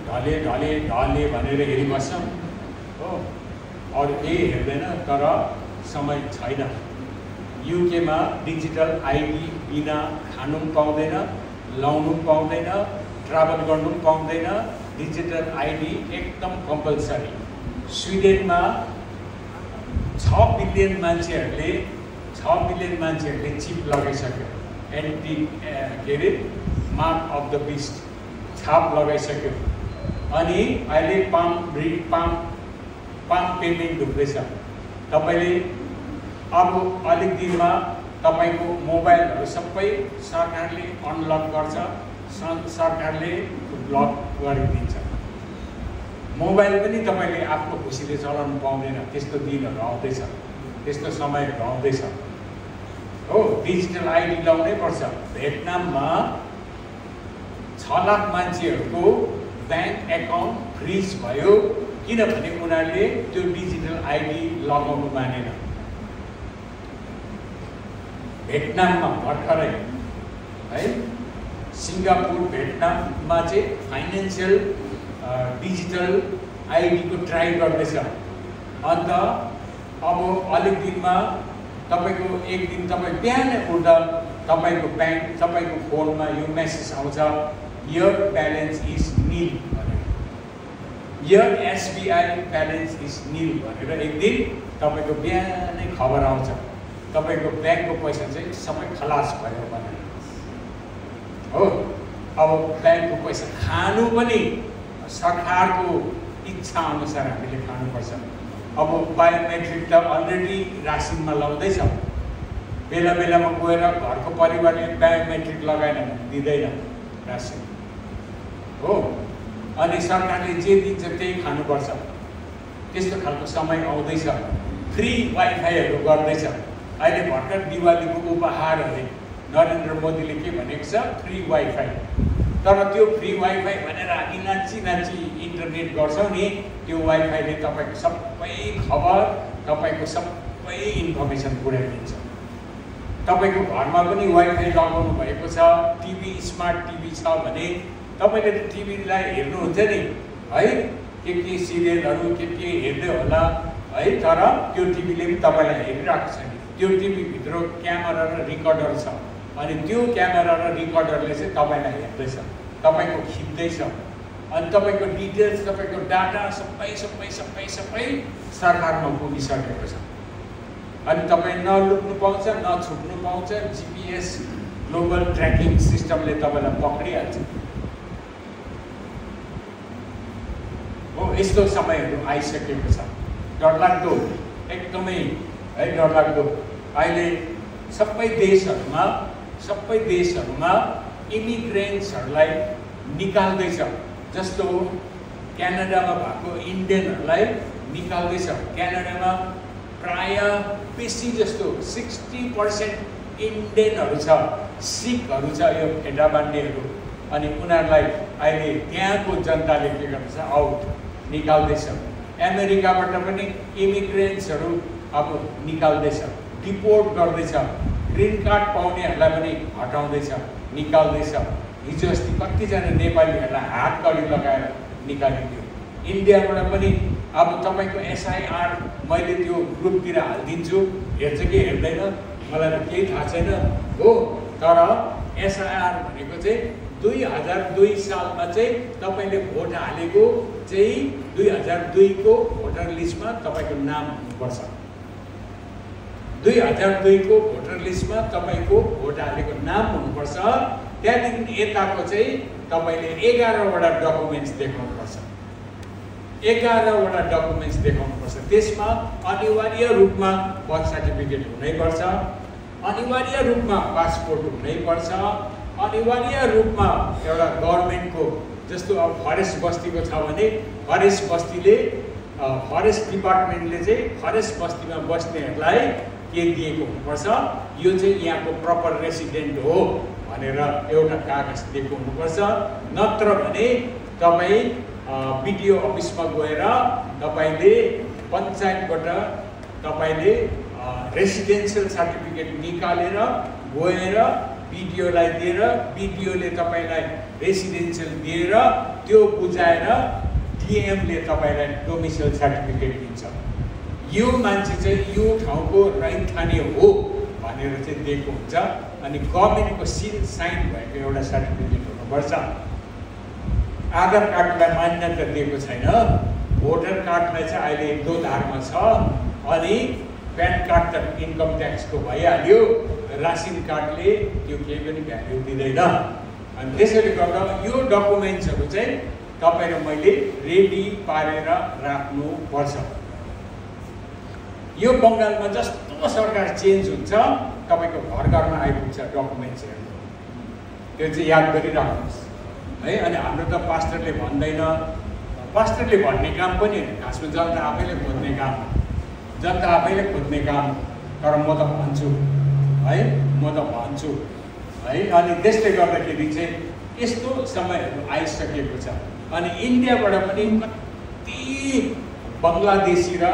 ढले ढले ढले भनेर हेरिबस्छ। हो, अरू केही हेर्दैन। तर समय छैन। युकेमा डिजिटल आइडी बिना खानु पनि पाउँदैन, लाउनु पनि पाउँदैन, ट्राभल गर्नु पनि पाउँदैन। डिजिटल आइडी एकदम कम्पलसरी। स्विडेनमा 6 बिलियन मान्छेहरूले चिप लगाइसक्यो। एन्टी के अरे मार्क अफ द बिस्ट छाप लगाइसक्यो। अनि अहिले पाम पेमेन्ट हुँदैछ। तपाईँले अब अलिक दिनमा तपाईँको मोबाइलहरू सबै सरकारले अनलक गर्छ, सरकारले ब्लक गरिदिन्छ। मोबाइल पनि तपाईँले आफ्नो खुसीले चलाउनु पाउँदैन। त्यस्तो दिनहरू आउँदैछ, त्यस्तो समयहरू आउँदैछ। हो, डिजिटल आइडी लाउनै पर्छ। भियतनाममा 6 लाख मान्छेहरूको ब्याङ्क एकाउन्ट फ्रिज भयो, किनभने उनीहरूले त्यो डिजिटल आइडी लगाउनु मानेन। भियतनाममा भर्खरै है, सिङ्गापुर भियतनाममा चाहिँ फाइनेन्सियल डिजिटल आइडीको ट्राई गर्दैछ। अन्त अब अलिक दिनमा तपाईँको एक दिन तपाईँ बिहानै उठ्दा तपाईँको ब्याङ्क तपाईँको फोनमा यो मेसेज आउँछ, योर ब्यालेन्स इज निल भनेर, योर एसबिआई ब्यालेन्स इज निल भनेर एक दिन तपाईँको बिहानै खबर आउँछ। तपाईँको ब्याङ्कको पैसा चाहिँ सबै खलास भयो भने हो। अब ब्याङ्कको पैसा खानु पनि सरकारको इच्छा अनुसार हामीले खानुपर्छ। अब बायोमेट्रिक त अलरेडी रासिनमा लाउँदैछ, बेला बेलामा गएर घरको परिवारले बायोमेट्रिक लगाएन भने दिँदैन रासिन हो। अनि सरकारले जे दिन्छ त्यही खानुपर्छ, त्यस्तो खालको समय आउँदैछ। फ्री वाइफाईहरू गर्दैछ। अहिले भर्खर दिवालीको उपहार अरे नरेन्द्र मोदीले के भनेको छ, फ्री वाइफाई। तर त्यो फ्री वाइफाई भनेर हामी नाची नाची इन्टरनेट गर्छौँ नि, त्यो वाइफाईले तपाईँको सबै खबर, तपाईँको सबै इन्फर्मेसन पुर्याइदिन्छ। तपाईँको घरमा पनि वाइफाई लगाउनु भएको छ, टिभी स्मार्ट टिभी छ भने तपाईँले त टिभीलाई हेर्नुहुन्छ नि है, के सिरियलहरू के हेर्दै होला है। तर त्यो टिभीले पनि तपाईँलाई हेरिरहेको छ नि। त्यो टिभीभित्र क्यामेरा र रिकर्डर छ, अनि त्यो क्यामेरा र रिकर्डरले चाहिँ तपाईँलाई हेर्दैछ, तपाईँको खिच्दैछ, अनि तपाईँको डिटेल्स, तपाईँको डाटा सबै सबै सबै सबै सरकारमा पुगिसकेको छ। अनि तपाईँ नलुक्नु पाउँछ, नछुट्नु पाउँछ। GPS ग्लोबल ट्र्याकिङ सिस्टमले तपाईँलाई पक्रिहाल्छ हो। यस्तो समयहरू आइसकेको छ, डरलाग्दो, एकदमै है डरलाग्दो। अहिले सबै देशहरूमा इमिग्रेन्ट्सहरूलाई निकाल्दैछ। जस्तो क्यानाडामा भएको इन्डियनहरूलाई निकाल्दैछ। क्यानाडामा प्राय बेसी जस्तो 60% इन्डियनहरू छ, सिखहरू छ, यो फेटाबान्डेहरू। अनि उनीहरूलाई अहिले त्यहाँको जनताले के गर्दैछ, आउट निकाल्दैछ। अमेरिकाबाट पनि इमिग्रेन्ट्सहरू अब निकाल्दैछ, डिपोर्ट गर्दैछ। ग्रिन कार्ड पाउनेहरूलाई पनि हटाउँदैछ, निकाल्दैछ। हिजो अस्ति कतिजना नेपालीहरूलाई हात कडी लगाएर निकालिदियो। इन्डियाबाट पनि अब तपाईँको SIR मैले त्यो ग्रुपतिर हालिदिन्छु, हेर्छ कि हेर्दैन मलाई त केही थाहा छैन हो। तर SIR भनेको चाहिँ 2002 सालमा चाहिँ तपाईँले भोट हालेको चाहिँ 2002 को भोटर लिस्टमा तपाईँको नाम हुनुपर्छ। 2002 को भोटर लिस्टमा तपाईँको भोट हालेको नाम हुनुपर्छ। त्यहाँदेखि यताको चाहिँ तपाईँले 11वटा डकुमेन्ट्स देखाउनुपर्छ। 11वटा डकुमेन्ट्स देखाउनुपर्छ। त्यसमा अनिवार्य रूपमा बर्थ सर्टिफिकेट हुनैपर्छ, अनिवार्य रूपमा पासपोर्ट हुनैपर्छ, अनिवार्य रूपमा एउटा गभर्मेन्टको, जस्तो अब फरेस्ट बस्तीको छ भने फरेस्ट बस्तीले फरेस्ट डिपार्टमेन्टले चाहिँ फरेस्ट बस्तीमा बस्नेहरूलाई के दिएको हुनुपर्छ, यो चाहिँ यहाँको प्रपर रेसिडेन्ट हो भनेर एउटा कागज दिएको हुनुपर्छ। नत्र भने तपाईँ BDO अफिसमा गएर तपाईँले पञ्चायतबाट तपाईँले रेसिडेन्सियल सर्टिफिकेट निकालेर गएर BDOलाई दिएर, BDOले तपाईँलाई रेसिडेन्सियल दिएर त्यो बुझाएर DMले तपाईँलाई डोमिसाइल सर्टिफिकेट दिन्छ। यो मान्छे चाहिँ यो ठाउँको रैथाने हो भनेर चाहिँ दिएको हुन्छ। अनि गभर्मेन्टको सिल साइन भएको एउटा सर्टिफिकेट हुनुपर्छ। आधार कार्डलाई मान्यता दिएको छैन, भोटर कार्डलाई चाहिँ अहिले दोधारमा छ, अनि प्यान कार्ड त इन्कम ट्याक्सको भइहाल्यो, रासिन कार्डले त्यो केही पनि भ्याल्यु दिँदैन। अनि त्यसैले गर्दा यो डकुमेन्ट्सहरू चाहिँ तपाईँ र मैले रेडी पारेर राख्नुपर्छ। यो बङ्गालमा जस्तो सरकार चेन्ज हुन्छ तपाईँको घर घरमा आइपुग्छ डकुमेन्ट्सहरू, त्यो चाहिँ याद गरिराख्नुहोस् है। अनि हाम्रो त पास्टरले भन्दैन, पास्टरले भन्ने काम पनि होइन, खासमा जनता आफैले खोज्ने काम, जनता आफैले खोज्ने काम। तर म त भन्छु है, म त भन्छु है। अनि त्यसले गर्दाखेरि चाहिँ यस्तो समयहरू आइसकेको छ। अनि इन्डियाबाट पनि कति बङ्गलादेशी र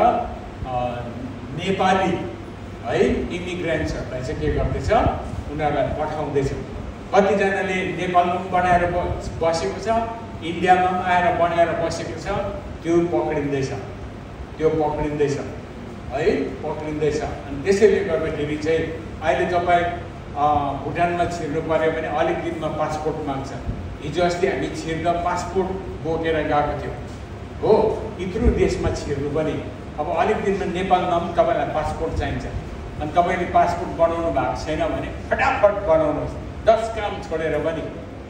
नेपाली है इमिग्रेन्ट्सहरूलाई चाहिँ के गर्दैछ, उनीहरूलाई पठाउँदैछ। कतिजनाले नेपालमा पनि बनाएर बसेको छ, इन्डियामा पनि आएर बनाएर बसेको छ, त्यो पक्रिँदैछ है, पक्रिँदैछ। अनि त्यसैले गर्दाखेरि चाहिँ अहिले तपाईँ भुटानमा छिर्नु पऱ्यो भने अलिक दिनमा पासपोर्ट माग्छ। हिजो अस्ति हामी छिर्दा पासपोर्ट बोकेर गएको थियौँ हो, यत्रो देशमा छिर्नु पनि। अब अलिक दिनमा नेपालमा पनि तपाईँलाई पासपोर्ट चाहिन्छ। अनि तपाईँले पासपोर्ट बनाउनु भएको छैन भने फटाफट बनाउनुहोस्, 10 काम छोडेर पनि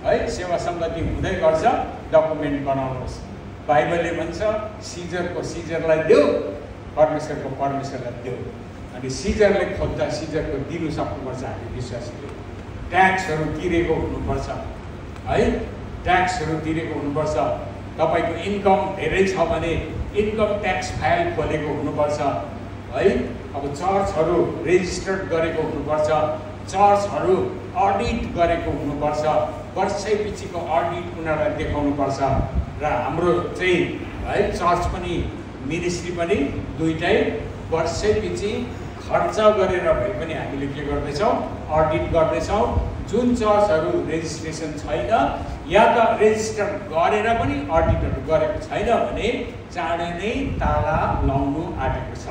है सेवा सङ्गति हुँदै गर्छ, डकुमेन्ट बनाउनुहोस्। बाइबलले भन्छ सिजरको सिजरलाई देऊ, परमेश्वरको परमेश्वरलाई देऊ। अनि सिजरले खोज्दा सिजरको दिनु सक्नुपर्छ। हामी विश्वासीले ट्याक्सहरू तिरेको हुनुपर्छ है, ट्याक्सहरू तिरेको हुनुपर्छ। तपाईँको इन्कम धेरै छ भने इन्कम ट्याक्स फाइल खोलेको हुनुपर्छ है। अब चर्चहरू रेजिस्टर्ड गरेको हुनुपर्छ, चर्चहरू अडिट गरेको हुनुपर्छ, वर्षै पछिको अडिट उनीहरूलाई देखाउनुपर्छ। र हाम्रो चाहिँ है चर्च पनि मिनिस्ट्री पनि दुइटै वर्षै पछि खर्च गरेर भए पनि हामीले के गर्दैछौँ, अडिट गर्दैछौँ। जुन चर्चहरू रेजिस्ट्रेसन छैन या त रेजिस्टर गरेर पनि अडिटहरू गरेको छैन भने चाँडै नै ताला लाउनु आँटेको छ।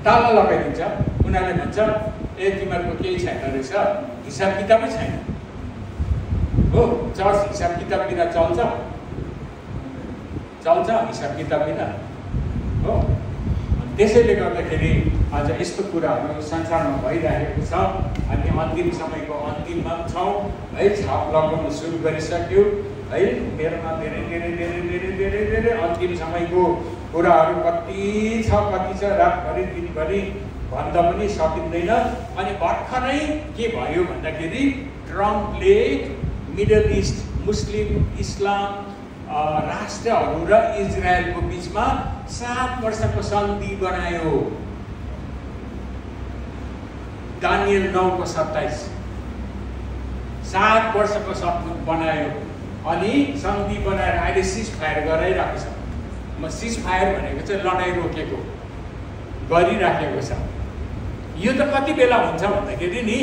ताला लगाइदिन्छ। उनीहरूले भन्छ ए तिमीहरूको केही छैन रहेछ, हिसाब किताबै छैन हो। चर्च हिसाब किताब बिना चल्छ? चल्छ हिसाब किताब बिना हो। त्यसैले गर्दाखेरि आज यस्तो कुराहरू संसारमा भइरहेको छ। हामी अन्तिम समयको अन्तिममा छौँ है। छाप लगाउन सुरु गरिसक्यो है। मेरोमा धेरै धेरै धेरै धेरै धेरै धेरै अन्तिम समयको कुराहरू कति छ रातभरि दिनभरि भन्दा पनि सकिँदैन। अनि भर्खरै के भयो भन्दाखेरि ट्रम्पले मिडल इस्ट मुस्लिम इस्लाम राष्ट्रहरू र इजरायलको बिचमा 7 वर्षको सन्धि बनायो। दानियल 9:27 7 वर्षको सन्धि बनायो। अनि सन्धि बनाएर अहिले सिज फायर गराइरहेको छ। म सिज फायर भनेको चाहिँ लडाइँ रोकेको गरिराखेको छ। यो त कति बेला हुन्छ भन्दाखेरि नि,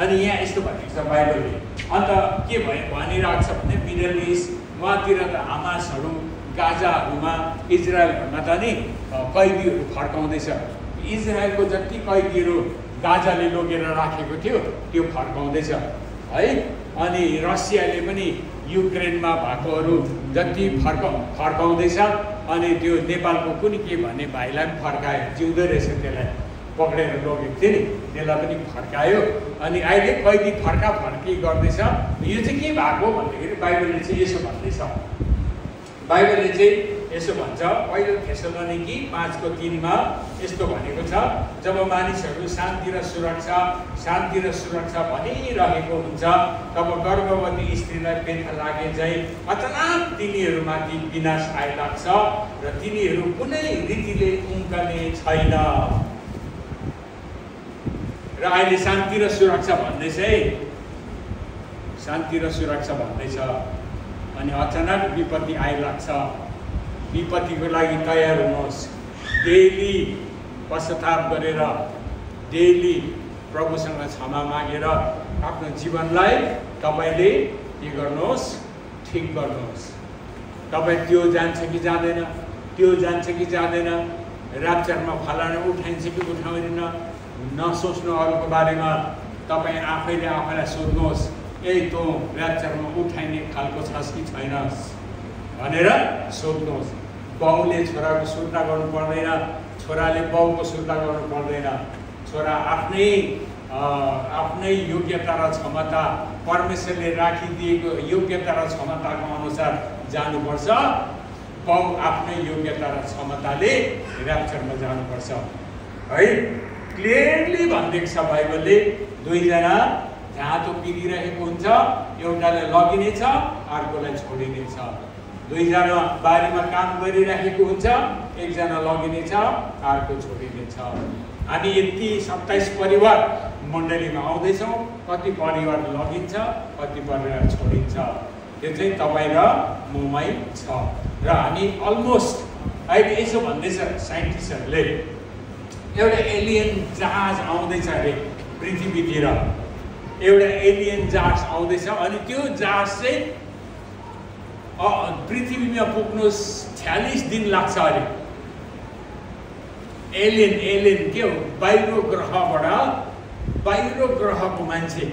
अनि यहाँ यस्तो भनेको छ बाइबलले। अन्त के भनिरहेको छ भने मिडल इस्ट उहाँतिर त हमासहरू गाजाहरूमा इजरायलहरूमा त नि कैदीहरू फर्काउँदैछ। इजरायलको जति कैदीहरू गाजाले लगेर राखेको थियो त्यो फर्काउँदैछ है। अनि रसियाले पनि युक्रेनमा भएकोहरू जति फर्काउँदैछ। अनि त्यो नेपालको कुनै के भन्ने भाइलाई पनि फर्कायो, जिउँदो रहेछ, त्यसलाई पक्रेर लगेको थियो नि, त्यसलाई पनि फर्कायो। अनि अहिले कैदी फर्की गर्दैछ। यो चाहिँ के भएको भन्दाखेरि बाइबलले चाहिँ यसो भन्दैछ। बाइबलले चाहिँ यसो भन्छ, पहिलो थेसलोनिकी 5:3 यस्तो भनेको छ, जब मानिसहरू शान्ति र सुरक्षा भनिरहेको हुन्छ तब गर्भवती स्त्रीलाई पेट लागे झैँ अचानक तिनीहरूमाथि विनाश आइलाग्छ र तिनीहरू कुनै रीतिले उम्कने छैन। र अहिले शान्ति र सुरक्षा भन्दैछ है, शान्ति र सुरक्षा भन्दैछ। अनि अचानक विपत्ति आइलाग्छ। विपत्तिको लागि तयार हुनुहोस्। डेली पश्चाताप गरेर, डेली प्रभुसँग क्षमा मागेर आफ्नो जीवनलाई तपाईँले के गर्नुहोस्, ठिक गर्नुहोस्। तपाईँ त्यो जान्छ कि जाँदैन, त्यो जान्छ कि जाँदैन, राप्चरमा फलाना उठाइन्छ कि उठाउँदैन, नसोच्नु अरूको बारेमा। तपाईँ आफैले आफैलाई सोध्नुहोस्, यही तँ ऱ्याप्चरमा उठाइने खालको छस् कि छैनस् भनेर सोध्नुहोस्। बाउले छोराको सुर्ता गर्नु पर्दैन, छोराले बाउको सुर्ता गर्नु पर्दैन। छोरा आफ्नै योग्यता र क्षमता, परमेश्वरले राखिदिएको योग्यता र क्षमताको अनुसार जानुपर्छ। बाउ आफ्नै योग्यता र क्षमताले ऱ्याप्चरमा जानुपर्छ है। क्लियरली भनिदिएको छ बाइबलले। 2 जना ढाँतो पिरिरहेको हुन्छ, एउटालाई लगिनेछ, अर्कोलाई छोडिनेछ। 2 जना बारीमा काम गरिरहेको हुन्छ, 1 जना लगिनेछ, अर्को छोडिनेछ। हामी यति 27 परिवार मण्डलीमा आउँदैछौँ। कति परिवार लगिन्छ, कति परिवार छोडिन्छ, त्यो चाहिँ तपाईँ र ममै छ। र हामी अलमोस्ट अहिले यसो भन्दैछ साइन्टिस्टहरूले, एउटा एलियन जहाज आउँदैछ अरे पृथ्वीतिर। एउटा एलियन जहाज आउँदैछ। अनि त्यो जहाज चाहिँ पृथ्वीमा पुग्नु 46 दिन लाग्छ अरे। एलियन के हो, बाहिर ग्रहको मान्छे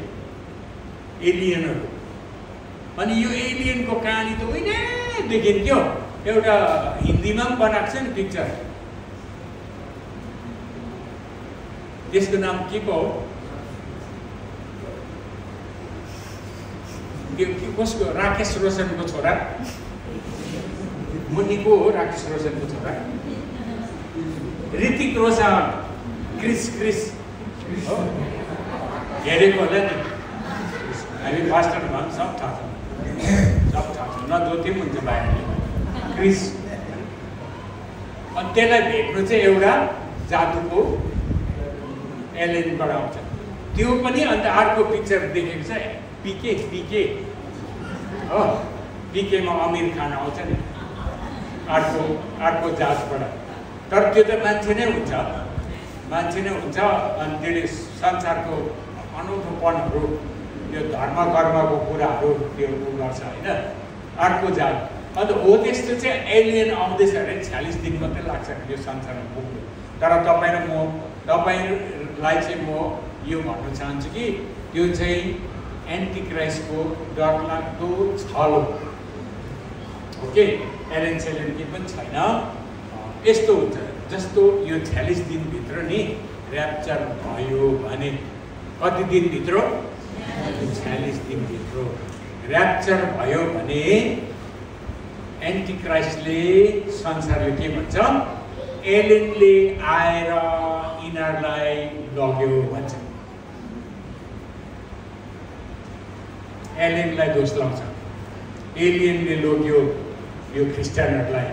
एलियनहरू। अनि यो एलियनको कहानी त उहिलेदेखि क्या, एउटा हिन्दीमा पनि बनाएको छ नि पिक्चर, त्यसको नाम के पो हो? कसको? राकेश रोशनको छोरा मुन्नीको हो। राकेश रोशनको छोरा ऋतिक रोशन, क्रिस हो, हेरेको होला नि। हामी फास्टरमा सब थाहा छ, नजोति पनि हुन्छ बाहिर। क्रिस अनि त्यसलाई भेट्नु चाहिँ एउटा जादुको एलियनबाट आउँछ त्यो पनि। अन्त अर्को पिक्चर देखेको छ पिके हो, पिकेमा आमिर खान आउँछ नि अर्को जातबाट। तर त्यो त मान्छे नै हुन्छ अनि त्यसले संसारको अनौठोपनहरू, त्यो धर्म कर्मको कुराहरू त्यो गर्छ होइन, अर्को जात। अन्त हो त्यस्तो चाहिँ एलियन आउँदैछ अरे 46 दिन मात्रै लाग्छ यो संसारमा पुग्नु। तर तपाईँलाई चाहिँ म यो भन्न चाहन्छु कि त्यो चाहिँ एन्टिक्राइस्टको डरलाग्दो छल हो। ओके, एलियन सेलियन के पनि छैन। यस्तो हुन्छ जस्तो यो 46 दिनभित्र नि ऱ्याप्चर भयो भने कति दिनभित्र? 46 दिनभित्र ऱ्याप्चर भयो भने एन्टिक्राइस्टले संसारले के भन्छ? एलियनले आएर यिनीहरूलाई लग्यो भन्छ। एलियनलाई दोष लाउँछ, एलियनले लग्यो यो ख्रिस्टियनहरूलाई।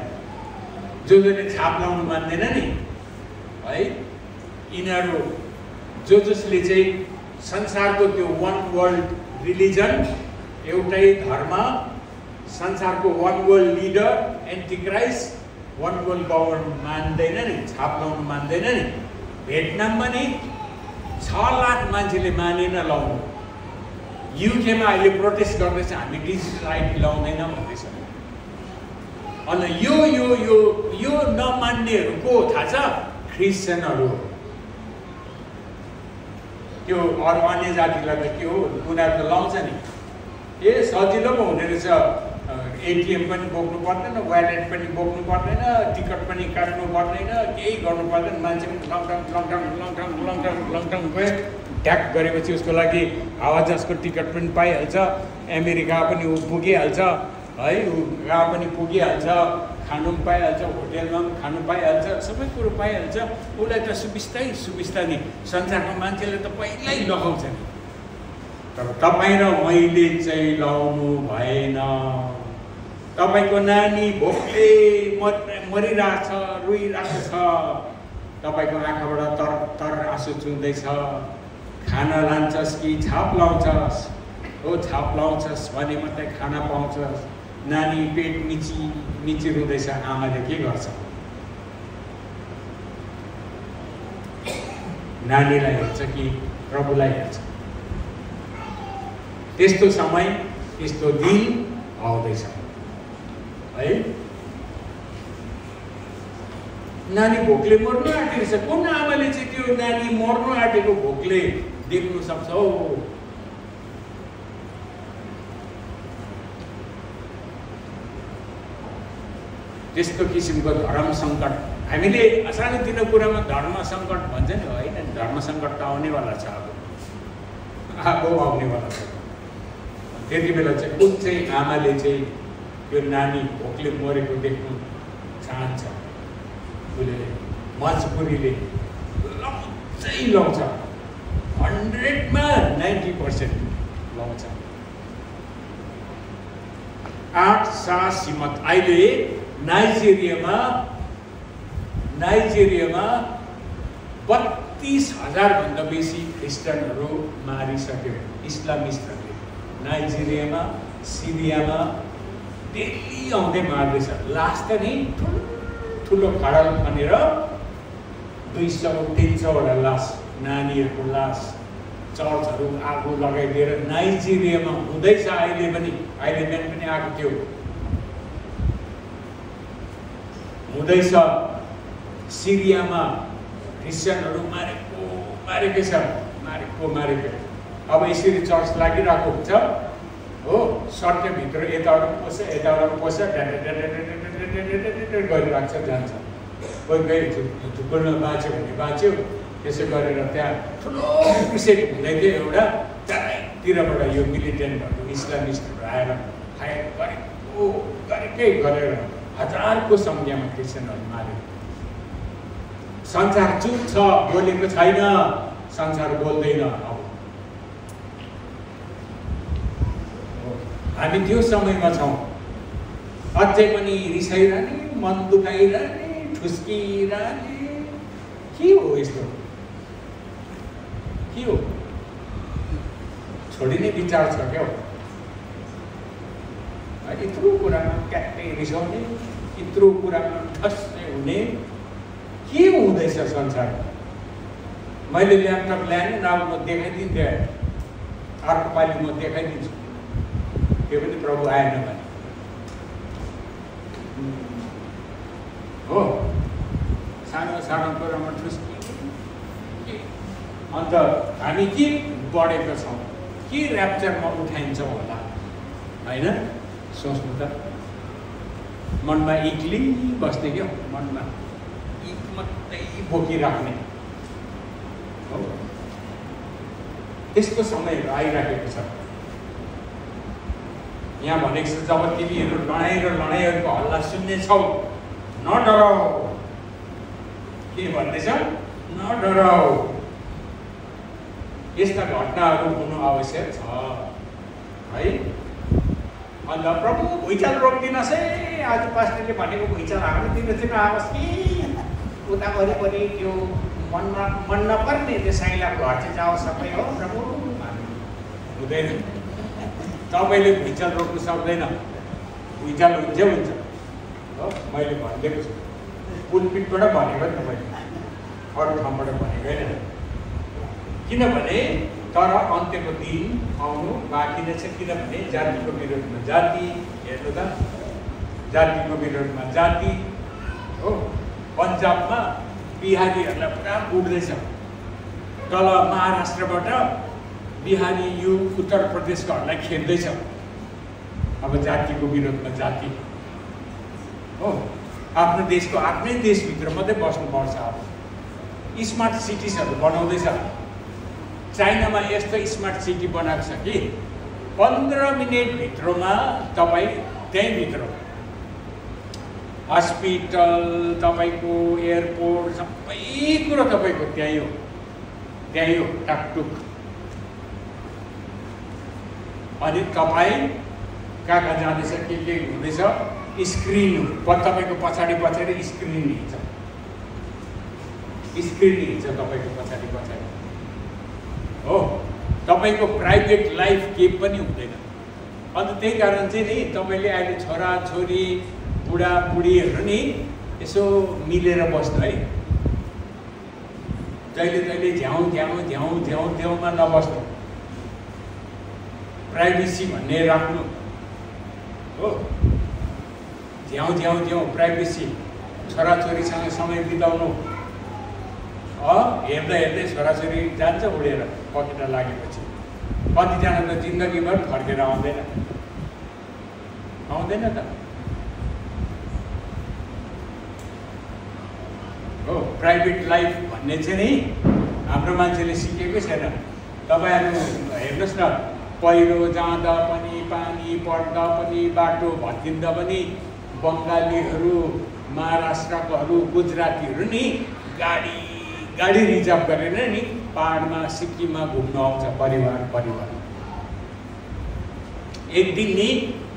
जसले छाप लाउनु मान्दैन नि है, यिनीहरू जसले चाहिँ संसारको त्यो वान वर्ल्ड रिलिजन, एउटै धर्म, संसारको one world leader antichrist, one world government मान्दैन नि, छाप लाउनु मान्दैन नि। भियतनाममा नि 6 लाख मान्छेले मानेन लाउनु। युकेमा अहिले प्रोटेस्ट गर्दैछ, हामी डिजिटल आइडी लाउँदैन भन्दैछ। अनि यो नमान्नेहरू को थाहा छ? क्रिस्चियनहरू। त्यो अरू अन्य जातिलाई त के हो, उनीहरू त लाउँछ नि। सजिलो पो हुने रहेछ, एटिएम पनि बोक्नु पर्दैन, वालेट पनि बोक्नु पर्दैन, टिकट पनि काट्नु पर्दैन, केही गर्नु पर्दैन। मान्छे पनि लङटङ गयो, ट्याक गरेपछि उसको लागि हावाजहाजको टिकट पनि पाइहाल्छ, अमेरिका पनि ऊ पुगिहाल्छ है, गाउँ पनि पुगिहाल्छ, खानु पनि पाइहाल्छ, होटेलमा पनि खानु पाइहाल्छ, सबै कुरो पाइहाल्छ। उसलाई त सुविस्ता नि। संसारको मान्छेले त पहिल्यै लगाउँछ नि। तर तपाईँ र मैले चाहिँ लाउनु भएन। तपाईँको नानी भोकले मरिरहेछ, रोइरहेको छ, तपाईँको आँखाबाट तर आँसु चुन्दैछ, खाना लान्छस् कि छाप लाउँछस्? हो, छाप लाउँछस् भने मात्रै खाना पाउँछस्। नानी पेट मिची रुँदैछ, आमाले के गर्छ? नानीलाई हेर्छ कि प्रभुलाई हेर्छ? त्यस्तो समय, त्यस्तो दिन आउँदैछ है। नानी भोकले मर्नु आँटेको छ। कुन आमाले चाहिँ त्यो नानी मर्नु आँटेको भोकले देख्नु सक्छ हौ? त्यस्तो किसिमको धर्म सङ्कट हामीले सानोतिनो कुरामा धर्म सङ्कट भन्छ नि, होइन? धर्म सङ्कट त आउनेवाला छ, अब आउनेवाला छ। त्यति बेला चाहिँ कुन चाहिँ आमाले चाहिँ यो नानी भोकले मरेको देख्नु चाहन्छ? उसले मजबुरीले लाउँछ, 100मा 90% लाउँछ। 8 सास हिम्मत। अहिले नाइजेरियामा 32,000 भन्दा बेसी क्रिस्चियनहरू मारिसक्यो इस्लामिस्टहरूले। नाइजेरियामा, सिरियामा डेली आउँदै मार्दैछ। लास्ट त नि ठुलो खडल खनेर 200-300वटा लास, नानीहरूको लास, चर्चहरू आगो लगाइदिएर नाइजेरियामा हुँदैछ। अहिले बिहान पनि आएको थियो, हुँदैछ। सिरियामा क्रिस्चियनहरू मारेकै छ, मारेको। अब यसरी चर्च लागिरहेको हुन्छ हो, सत्यभित्र यताबाट पस्छ, यताबाट पस्छ, गरिरहेको छ, जान्छ। कोही झुक्कुलमा बाँच्यो भने बाँच्यो, त्यसो गरेर त्यहाँ ठुलो क्रुसेड हुँदै थियो एउटा, चारैतिरबाट यो मिलिटेन्टहरू इस्लामिस्टहरू आएर फाइट गरेकै गरेर हजारको सङ्ख्यामा क्रिस्चियनहरू मारे। संसार चुप छ, बोलेको छैन, संसार बोल्दैन। अब हामी त्यो समयमा छौँ। अझै पनि रिसाइरहने, मन दुखाइरहने, ठुस्किरहने, के हो यस्तो? के हो? छोडिने विचार छ क्या? यत्रो कुरामा क्याट्टै रिसाउने, यत्रो कुरामा ठस्से हुने, के हुँदैछ संसारमा? मैले ल्यापटप ल्याएँ, अब म देखाइदिन्थेँ, अर्को पालि म देखाइदिन्छु। त्यो पनि प्रभु आएन भने हो। सानो सानो कुरामा ठुस्की। अन्त हामी के बढेका छौँ, के ऱ्याप्चरमा उठाइन्छौँ होला, होइन? सोच्नु त। मनमा इक्ली बस्ने क्या, मनमा इक मात्रै बोकिराख्ने हो। त्यस्तो समयहरू आइराखेको छ। यहाँ भनेको छ, जब तिमीहरू लडाइँ र लडाइँहरूको हल्ला सुन्नेछौ, नडराऊ। के भन्दैछ? नडराऊ। यस्ता घटनाहरू हुनु आवश्यक छ है। अन्त प्रभु भुइँचालो रोकिदिनुहोस् है, आज पास्टरले भनेको भुइँचालो हालिदिनु चाहिँ नआओस् कि, उता वरिपरि त्यो मन नपर्ने त्यो साइलाको घर चाहिँ जाओस् सबै हो प्रभु। हुँदैन, तपाईँले भुइँचालो रोक्नु सक्दैन। भुइँचालो हुन्छ हो, मैले भनिदिएको छु। पुलपिटबाट भनेको नि मैले, अरू ठाउँबाट भनेको होइन। किनभने तर अन्त्यको दिन आउनु बाँकी नै छ। किनभने जातिको विरोधमा जाति, हेर्नु त, जातिको विरोधमा जाति हो। पन्जाबमा बिहारीहरूलाई पुरा उठ्दैछ, तल महाराष्ट्रबाट बिहारी यो उत्तर प्रदेशकाहरूलाई खेद्दैछ। अब जातिको विरोधमा जाति हो। आफ्नो देशको आफ्नै देशभित्र मात्रै बस्नुपर्छ। अब स्मार्ट सिटिजहरू बनाउँदैछ। चाइनामा यस्तो स्मार्ट सिटी बनाएको छ कि 15 मिनटभित्रमा तपाईँ त्यहीँभित्र हस्पिटल, तपाईँको एयरपोर्ट, सबै कुरो तपाईँको त्यहीँ हो, टाकटुक। अनि तपाईँ कहाँ कहाँ जाँदैछ, के हुँदैछ, स्क्रिन तपाईँको पछाडि स्क्रिन हिँड्छ, तपाईँको पछाडि हो। तपाईँको प्राइभेट लाइफ केही पनि हुँदैन। अन्त त्यही कारण चाहिँ नि तपाईँले अहिले छोराछोरी, बुढाबुढीहरू नि यसो मिलेर बस्नु है। जहिले झ्याउमा नबस्नु। प्राइभेसी भन्ने राख्नु हो। झ्याउ प्राइभेसी। छोराछोरीसँग समय बिताउनु। हेर्दै छोराछोरी जान्छ उडेर पकेटा लागेपछि। कतिजना त जिन्दगीभर फर्केर आउँदैन त हो। प्राइभेट लाइफ भन्ने चाहिँ नि हाम्रो मान्छेले सिकेकै छैन। तपाईँहरू हेर्नुहोस् न, पहिरो जाँदा पनि, पानी पर्दा पनि, बाटो भत्किँदा पनि बङ्गालीहरू, महाराष्ट्रकोहरू, गुजरातीहरू नि गाडी रिजर्भ गरेर नि पहाडमा, सिक्किममा घुम्न आउँछ परिवार। एक दिन नि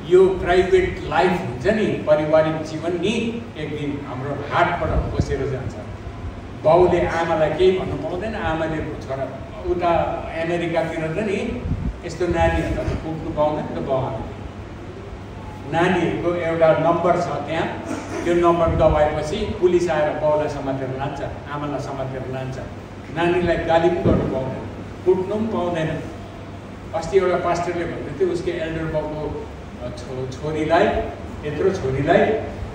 यो प्राइभेट लाइफ हुन्छ नि, पारिवारिक जीवन नि एक दिन हाम्रो हातबाट बसेर जान्छ। बाउले आमालाई केही भन्नु पाउँदैन, आमाले छोरा उता अमेरिकातिर त नि यस्तो नानीहरूलाई पुग्नु पाउँदैन त बाउआमाले। नानीहरूको एउटा नम्बर छ त्यहाँ, त्यो नम्बर दबाएपछि पुलिस आएर बाउलाई समातेर लान्छ, आमालाई समातेर लान्छ। नानीलाई गाली पनि गर्नु पाउँदैन, कुट्नु पनि पाउँदैन। अस्ति एउटा पास्टरले भन्दै थियो, उसको एल्डर बाउको छोरीलाई, यत्रो छोरीलाई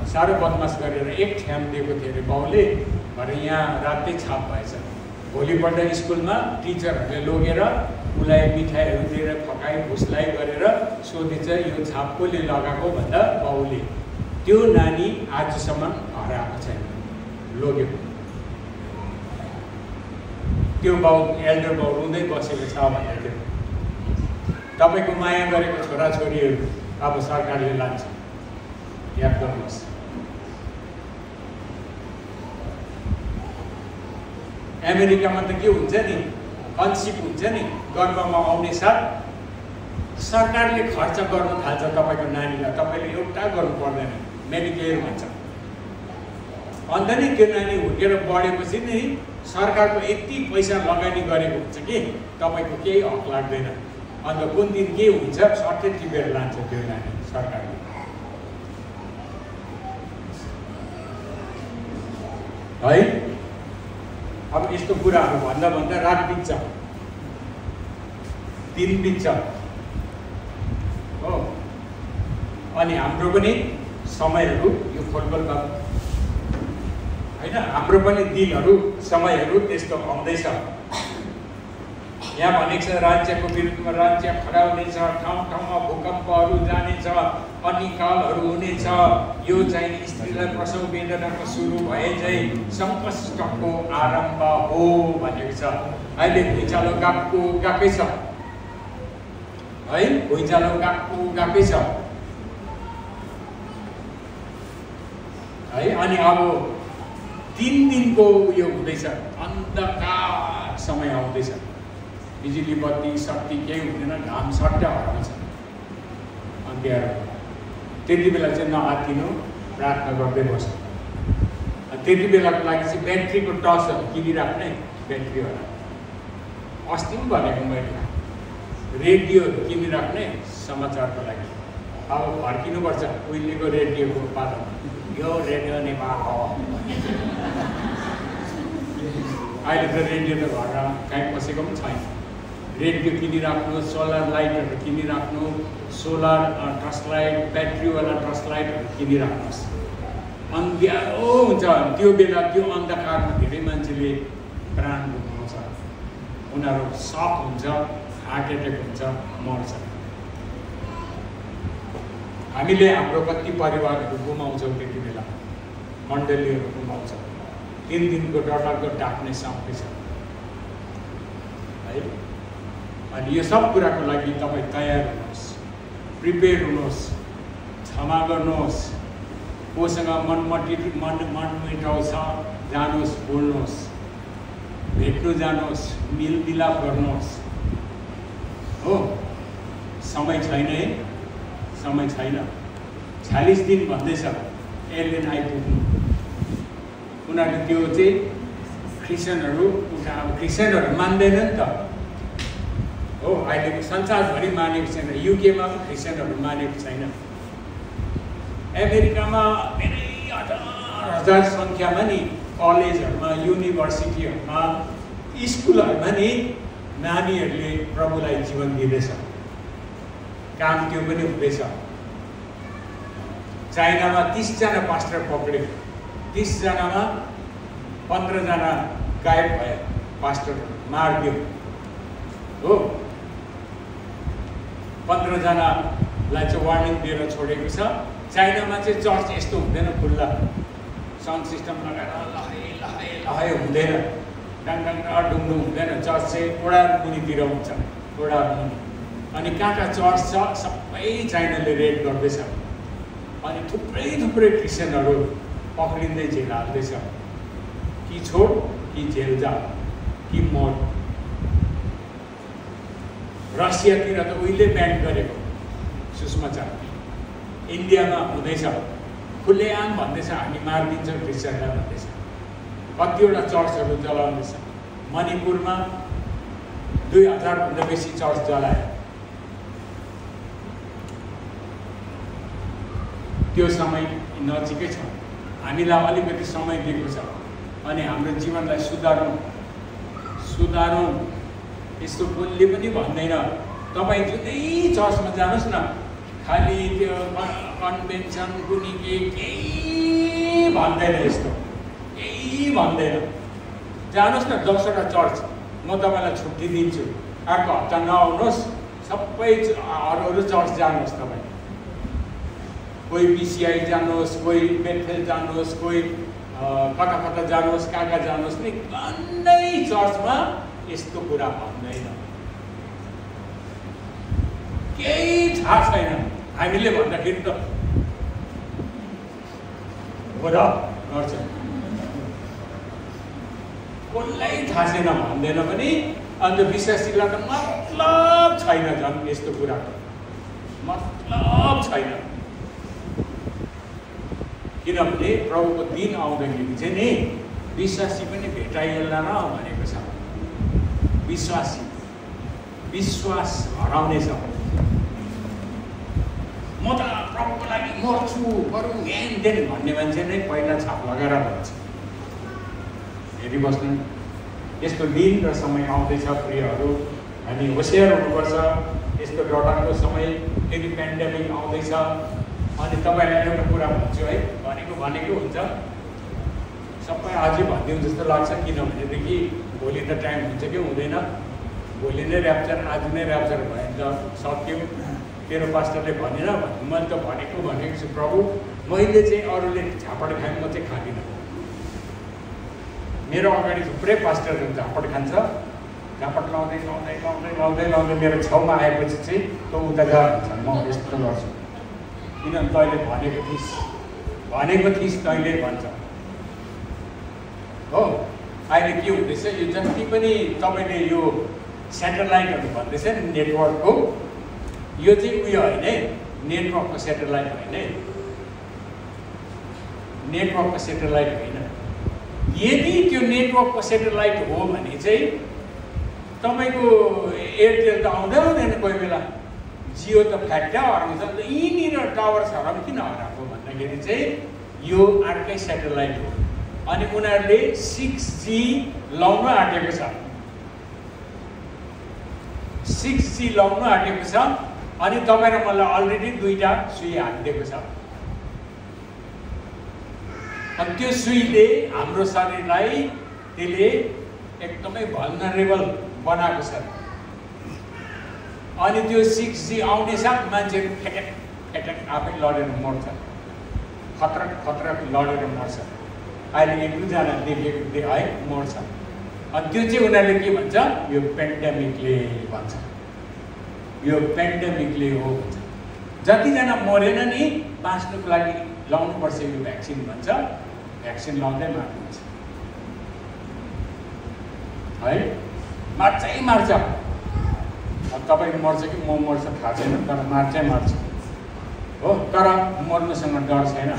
साह्रो बदमास गरेर एक ठ्याम दिएको थियो अरे बाउले। भरे यहाँ रातै छाप भएछ। भोलिपल्ट स्कुलमा टिचरहरूले लगेर उसलाई मिठाईहरू दिएर फकाइ फुस्लाई गरेर सोधिन्छ, यो छाप कसले लगाएको भन्दा बाउले। त्यो नानी आजसम्म घर आएको छैन, लग्यो। त्यो बाउ एल्डर बाउ रुँदै बसेको छ भन्दै थियो। तपाईँको माया गरेको छोराछोरीहरू अब सरकारले लान्छ, याद गर्नुहोस्। अमेरिकामा त के हुन्छ नि, कन्सिप हुन्छ नि, गर्भमा आउने साथ सरकारले खर्च गर्नु थाल्छ तपाईँको नानीलाई। तपाईँले एउटा गर्नु पर्दैन, मेडिकेयर भन्छ। अन्त नि त्यो नानी हुर्केर बढेपछि नि सरकारको यति पैसा लगानी गरेको हुन्छ कि तपाईँको केही हक लाग्दैन। अन्त कुन दिन के हुन्छ सट्टै टिपेर लान्छ त्यो नानी सरकारले। है अब यस्तो कुराहरू भन्दा भन्दा रात बित्छ, दिन बित्छ हो। अनि हाम्रो पनि समयहरू यो फुटबलमा होइन, हाम्रो पनि दिनहरू समयहरू त्यस्तो आउँदैछ। यहाँ भनेको छ राज्यको विरुद्धमा राज्य खडा हुनेछ, ठाउँ ठाउँमा भूकम्पहरू जानेछ, अनिकालहरू हुनेछ। यो चाहिँ स्त्रीलाई प्रसव वेदनाको सुरु भए चाहिँ सङ्कष्टको आरम्भ हो भनेको छ। अहिले भुइँचालो गएकै छ है, भुइँचालो गएकै छ है। अनि अब 3 दिनको उयो हुँदैछ, अन्धकार समय आउँदैछ। बिजुली बत्ती शक्ति केही हुँदैन, घाम सट्ट हराउँछ अँध्यारो। त्यति बेला चाहिँ नआत्तिनु, प्रार्थना गर्दै बस्नु। त्यति बेलाको लागि चाहिँ ब्याट्रीको टर्चहरू किनिराख्ने, ब्याट्रीवाला। अस्ति पनि भनेको मैले, रेडियोहरू किनिराख्ने समाचारको लागि। अब फर्किनुपर्छ उहिलेको रेडियोको पालो, यो रेडियो नेपाल हो। अहिले त रेडियो त घरमा कहीँ बसेको पनि छैन। रेडियो किनिराख्नु, सोलर लाइटहरू किनिराख्नु, सोलर टर्च लाइट, ब्याट्रीवाला टर्च लाइटहरू किनिराख्नुहोस्। अँध्यारो हुन्छ त्यो बेला, त्यो अन्धकारमा धेरै मान्छेले प्राण गुमाउँछ, उनीहरू सक हुन्छ, हार्ट एट्याक हुन्छ, मर्छ। हामीले हाम्रो कति परिवारहरू गुमाउँछौँ त्यति बेला, मण्डलीहरू गुमाउँछौँ। 3 दिनको डरलाग्दो डाक्ने सक्दैछ है। अनि यो सब कुराको लागि तपाईँ तयार हुनुहोस्, प्रिपेयर हुनुहोस्, क्षमा गर्नुहोस्। कोसँग मन मिठाउ छ जानुहोस्, बोल्नुहोस्, भेट्नु जानुहोस्, मिलमिलाप गर्नुहोस् हो। समय छैन है, समय छैन। 40 दिन भन्दैछ एलियन आइपुग्नु। उनीहरूले त्यो चाहिँ क्रिस्चियनहरू मान्दैन नि त हो। अहिलेको संसारभरि मानेको छैन, युकेमा पनि क्रिस्चियनहरू मानेको छैन। अमेरिकामा धेरै 1000 सङ्ख्यामा नि कलेजहरूमा, युनिभर्सिटीहरूमा, स्कुलहरूमा नि नानीहरूले प्रभुलाई जीवन दिँदैछ, काम त्यो पनि हुँदैछ। चाइनामा 30 जना पास्टर पक्रियो, 30 जनामा 15 जना गायब भए, पास्टर मारिदियो हो। 15 जनालाई चाहिँ वार्निङ दिएर छोडेको छ। चाइनामा चाहिँ चर्च यस्तो हुँदैन, खुल्ला साउन्ड सिस्टम लगाएर लहाइ हुँदैन, डाङ डुङ्डु हुँदैन। चर्च चाहिँ ओडा मुनितिर हुन्छ, ओडा मुनि। अनि कहाँ चर्च छ सबै चाइनाले रेड गर्दैछ। अनि थुप्रै क्रिस्चियनहरू पक्रिँदै जेल हाल्दैछ, कि छोड कि जेल जा कि मर। रसियातिर त उहिले ब्यान गरेको सुषमाचार। इन्डियामा हुँदैछ, खुल्लेआम भन्दैछ हामी मारिदिन्छौँ क्रिस्चियनलाई भन्दैछ। कतिवटा चर्चहरू जलाउँदैछ। मणिपुरमा 2000 भन्दा बेसी चर्च जलायो। त्यो समय नजिकै छ, हामीलाई अलिकति समय दिएको छ। अनि हाम्रो जीवनलाई सुधारौँ। यस्तो कसले पनि भन्दैन तपाईँ जुनै चर्चमा जानुहोस् न, खालि त्यो कन्भेन्सन कुनै केही भन्दैन, यस्तो केही भन्दैन। जानुहोस् न 10वटा चर्च, म तपाईँलाई छुट्टी दिन्छु, अर्को हप्ता नआउनुहोस्, सबै अरू चर्च जानुहोस्। तपाईँ कोही पिसिआई जानुहोस्, कोही बेथेल जानुहोस्, कोही कता कता जानुहोस् कहाँ कहाँ जानुहोस् नि कुनै चर्चमा यस्तो कुरा भन्दैन, केही थाहा छैन। हामीले भन्दाखेरि त हो र गर्छ, कसलाई थाहा छैन भन्दैन पनि। अन्त विश्वासीलाई त मतलब छैन, झन् यस्तो कुराको मतलब छैन। किनभने प्रभुको दिन आउँदाखेरि चाहिँ नि विश्वासी पनि भेटाइएला न भनेको छ। विश्वासी विश्वास हराउनेछ। म त प्रभुको लागि मर्छु बरु हेनदेन भन्ने मान्छे नै पहिला छाप लगाएर भन्छ। हेरिबस्नु, यस्तो दिन र समय आउँदैछ प्रियहरू, हामी होसियार हुनुपर्छ। यस्तो डरलाग्दो समय, फेरि पेन्डेमिक आउँदैछ। अनि तपाईँलाई एउटा कुरा भन्छु है, भनेको हुन्छ, सबै अझै भनिदिउँ जस्तो लाग्छ। किनभनेदेखि भोलि त टाइम हुन्छ कि हुँदैन, भोलि नै ऱ्याप्चर, आज नै ऱ्याप्चर भयो त सक्यो। तेरो पास्टरले भनेन, मैले त भनेको छु प्रभु, मैले चाहिँ अरूले झापड खाएँ, म चाहिँ खाँदिनँ। मेरो अगाडि थुप्रै पास्टरहरू झापड खान्छ, झापड लाउँदै लाउँदै लाउँदै लाउँदै लाउँदै मेरो छेउमा आएपछि चाहिँ तँ उता जा भन्छ, म यस्तो गर्छु। किनभने तैँले भनेको थिइस् तैँले भन्छ हो। अहिले के हुँदैछ, यो जति पनि तपाईँले यो सेटेलाइटहरू भन्दैछ नि नेटवर्कको, यो चाहिँ उयो होइन है, नेटवर्कको सेटेलाइट होइन है, नेटवर्कको सेटेलाइट होइन। यदि त्यो नेटवर्कको सेटेलाइट हो भने चाहिँ तपाईँको एयरटेल त आउँदैन कोही बेला, जियो त फ्याट्टा हराउँछ। अन्त यहीँनिर टावर छ र किन हराएको भन्दाखेरि चाहिँ यो अर्कै सेटेलाइट हो। अनि उनीहरूले 6G लाउन आँटेको छ, 6G लाउन आँटेको छ। अनि तपाईँ र मलाई अलरेडी 2टा सुई हालिदिएको छ। अनि त्यो सुईले हाम्रो शरीरलाई त्यसले एकदमै भल्नरेबल बनाएको छ। अनि त्यो 6G आउने साथ मान्छेहरू फेटक फेटक आफै लडेर मर्छ, खतरा लडेर मर्छ। अहिले 1-2जना देखेको है मर्छ। अनि त्यो चाहिँ उनीहरूले के भन्छ, यो पेन्डेमिकले भन्छ, यो पेन्डेमिकले हो भन्छ। जतिजना मरेन नि बाँच्नुको लागि लाउनुपर्छ यो भ्याक्सिन भन्छ, भ्याक्सिन लाउँदै मार्नुहुन्छ है, मार्छै मार्छ। अब तपाईँ मर्छ कि म मर्छ थाहा छैन, तर मार्छै मार्छ हो। तर मर्नुसँग डर छैन,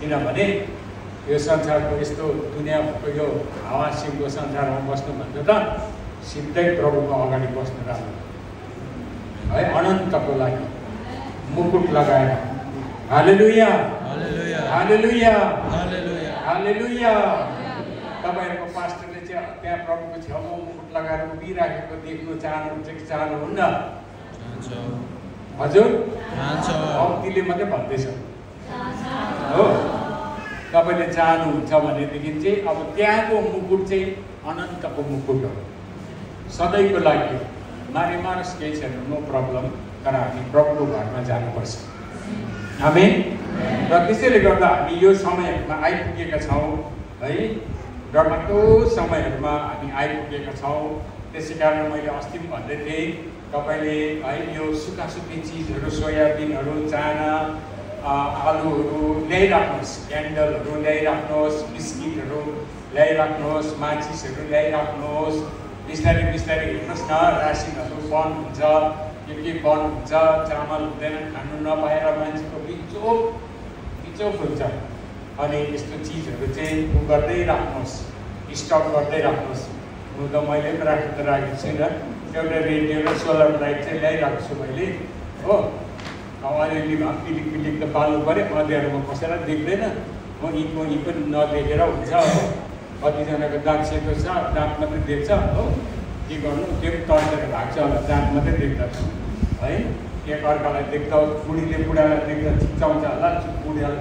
किनभने यो संसारको यस्तो दुनियाँको यो हावासिङको संसारमा बस्नुभन्दा त सिधै प्रभुको अगाडि बस्नु राम्रो है, अनन्तको लागि मुकुट लगाएर। हालेलुया हालेलुया हालेलुया। तपाईँहरूको पास्टरले चाहिँ त्यहाँ प्रभुको छेउमा मुकुट लगाएर उभिराखेको देख्नु चाहनुहुन्छ कि चाहनुहुन्न? हजुर, भक्तिले मात्रै भन्दैछ हो। तपाईँले चाहनुहुन्छ भनेदेखि चाहिँ अब त्यहाँको मुकुट चाहिँ अनन्तको मुकुट हो, सधैँको लागि। मारिमारोस् केही छैन, नो प्रब्लम। तर हामी प्रभुको घरमा जानुपर्छ। आमेन। र त्यसैले गर्दा हामी यो समयहरूमा आइपुगेका छौँ है, डरलाग्दो समयहरूमा हामी आइपुगेका छौँ। त्यसै कारण मैले अस्ति पनि भन्दै थिएँ, तपाईँले है यो सुखासुखी चिजहरू, सोयाबिनहरू, चाना, आलुहरू ल्याइराख्नुहोस्, क्यान्डलहरू ल्याइराख्नुहोस्, बिस्किटहरू ल्याइराख्नुहोस्, माचिसहरू ल्याइराख्नुहोस्। बिस्तारै बिस्तारै हेर्नुहोस् न, रासिनहरू बन्द हुन्छ, के बन्द हुन्छ, चामल हुँदैन, खानु नपाएर मान्छेको बिचोक हुन्छ। अनि यस्तो चिजहरू चाहिँ गर्दै राख्नुहोस्, स्टक गर्दै राख्नुहोस्। हुनु त मैले पनि राखेको छुइनँ, एउटा रेडियो र सोलर लाइट चाहिँ ल्याइरहेको छु मैले हो। अब अलिअलि भए पिलिक त पाल्नु पऱ्यो, अँध्यारोमा बसेर देख्दैन, म यहीँको यहीँ पनि नदेखेर हुन्छ हो। कतिजनाको दाँत सेतो छ, दाँत मात्रै देख्छ हो, के गर्नु, त्यो पनि तर्सेर भाग्छ होला, दाँत मात्रै देख्दा है। एक अर्कालाई देख्दा, बुढीले बुढालाई देख्दा चिच्चाउँछ होला, बुढीलाई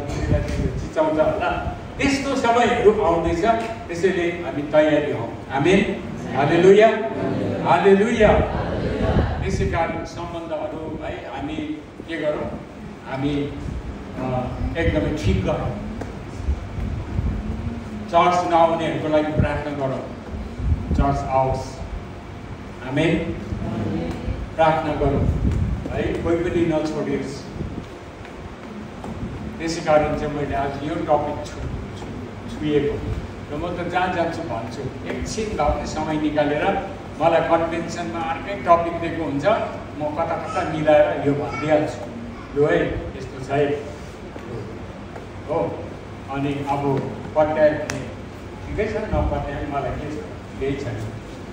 चिच्चाउँछ होला। त्यस्तो समयहरू आउँदैछ, त्यसैले हामी तयारी हौँ। आमेन। हालेलुया हालेलुया। त्यसै कारण सम्बन्धहरू है हामी के गरौँ, हामी एकदमै ठिक गरौँ। चर्च नआउनेहरूको लागि प्रार्थना गरौँ, चर्च आओस्। आमेन। प्रार्थना गरौँ है, कोही पनि नछोडियोस्। त्यसै कारण चाहिँ मैले आज यो टपिक छुएको र म त जहाँ जान्छु भन्छु, एकछिन भए पनि समय निकालेर मलाई कन्भेन्सनमा अर्कै टपिक दिएको हुन्छ, म कता कता मिलाएर यो भनिदिइहाल्छु, लु है यस्तो छ है हो। अनि अब पट्याए भने ठिकै छ, नपट्याए मलाई केही छैन,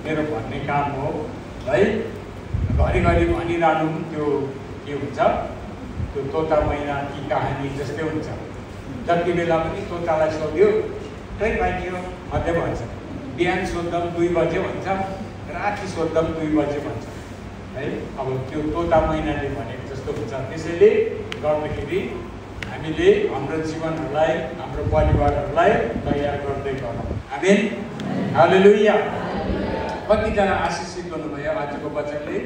मेरो भन्ने काम हो है। घरिघरि भनिरहनु त्यो के हुन्छ, त्यो तोता मैना कि कहानी जस्तै हुन्छ। जति बेला पनि तोतालाई सोध्यो कहीँ पाइदियो भन्दै भन्छ, बिहान सोध्दा 2 बजे भन्छ, राति सोध्दा 2 बजे भन्छ है। अब त्यो तोता मैनाले भनेको जस्तो हुन्छ। त्यसैले गर्दाखेरि हामीले हाम्रो जीवनहरूलाई, हाम्रो परिवारहरूलाई तयार गर्दै गरौँ। आमेन। हालेलुया। कतिजना आशिषित गर्नुभयो आजको वचनले?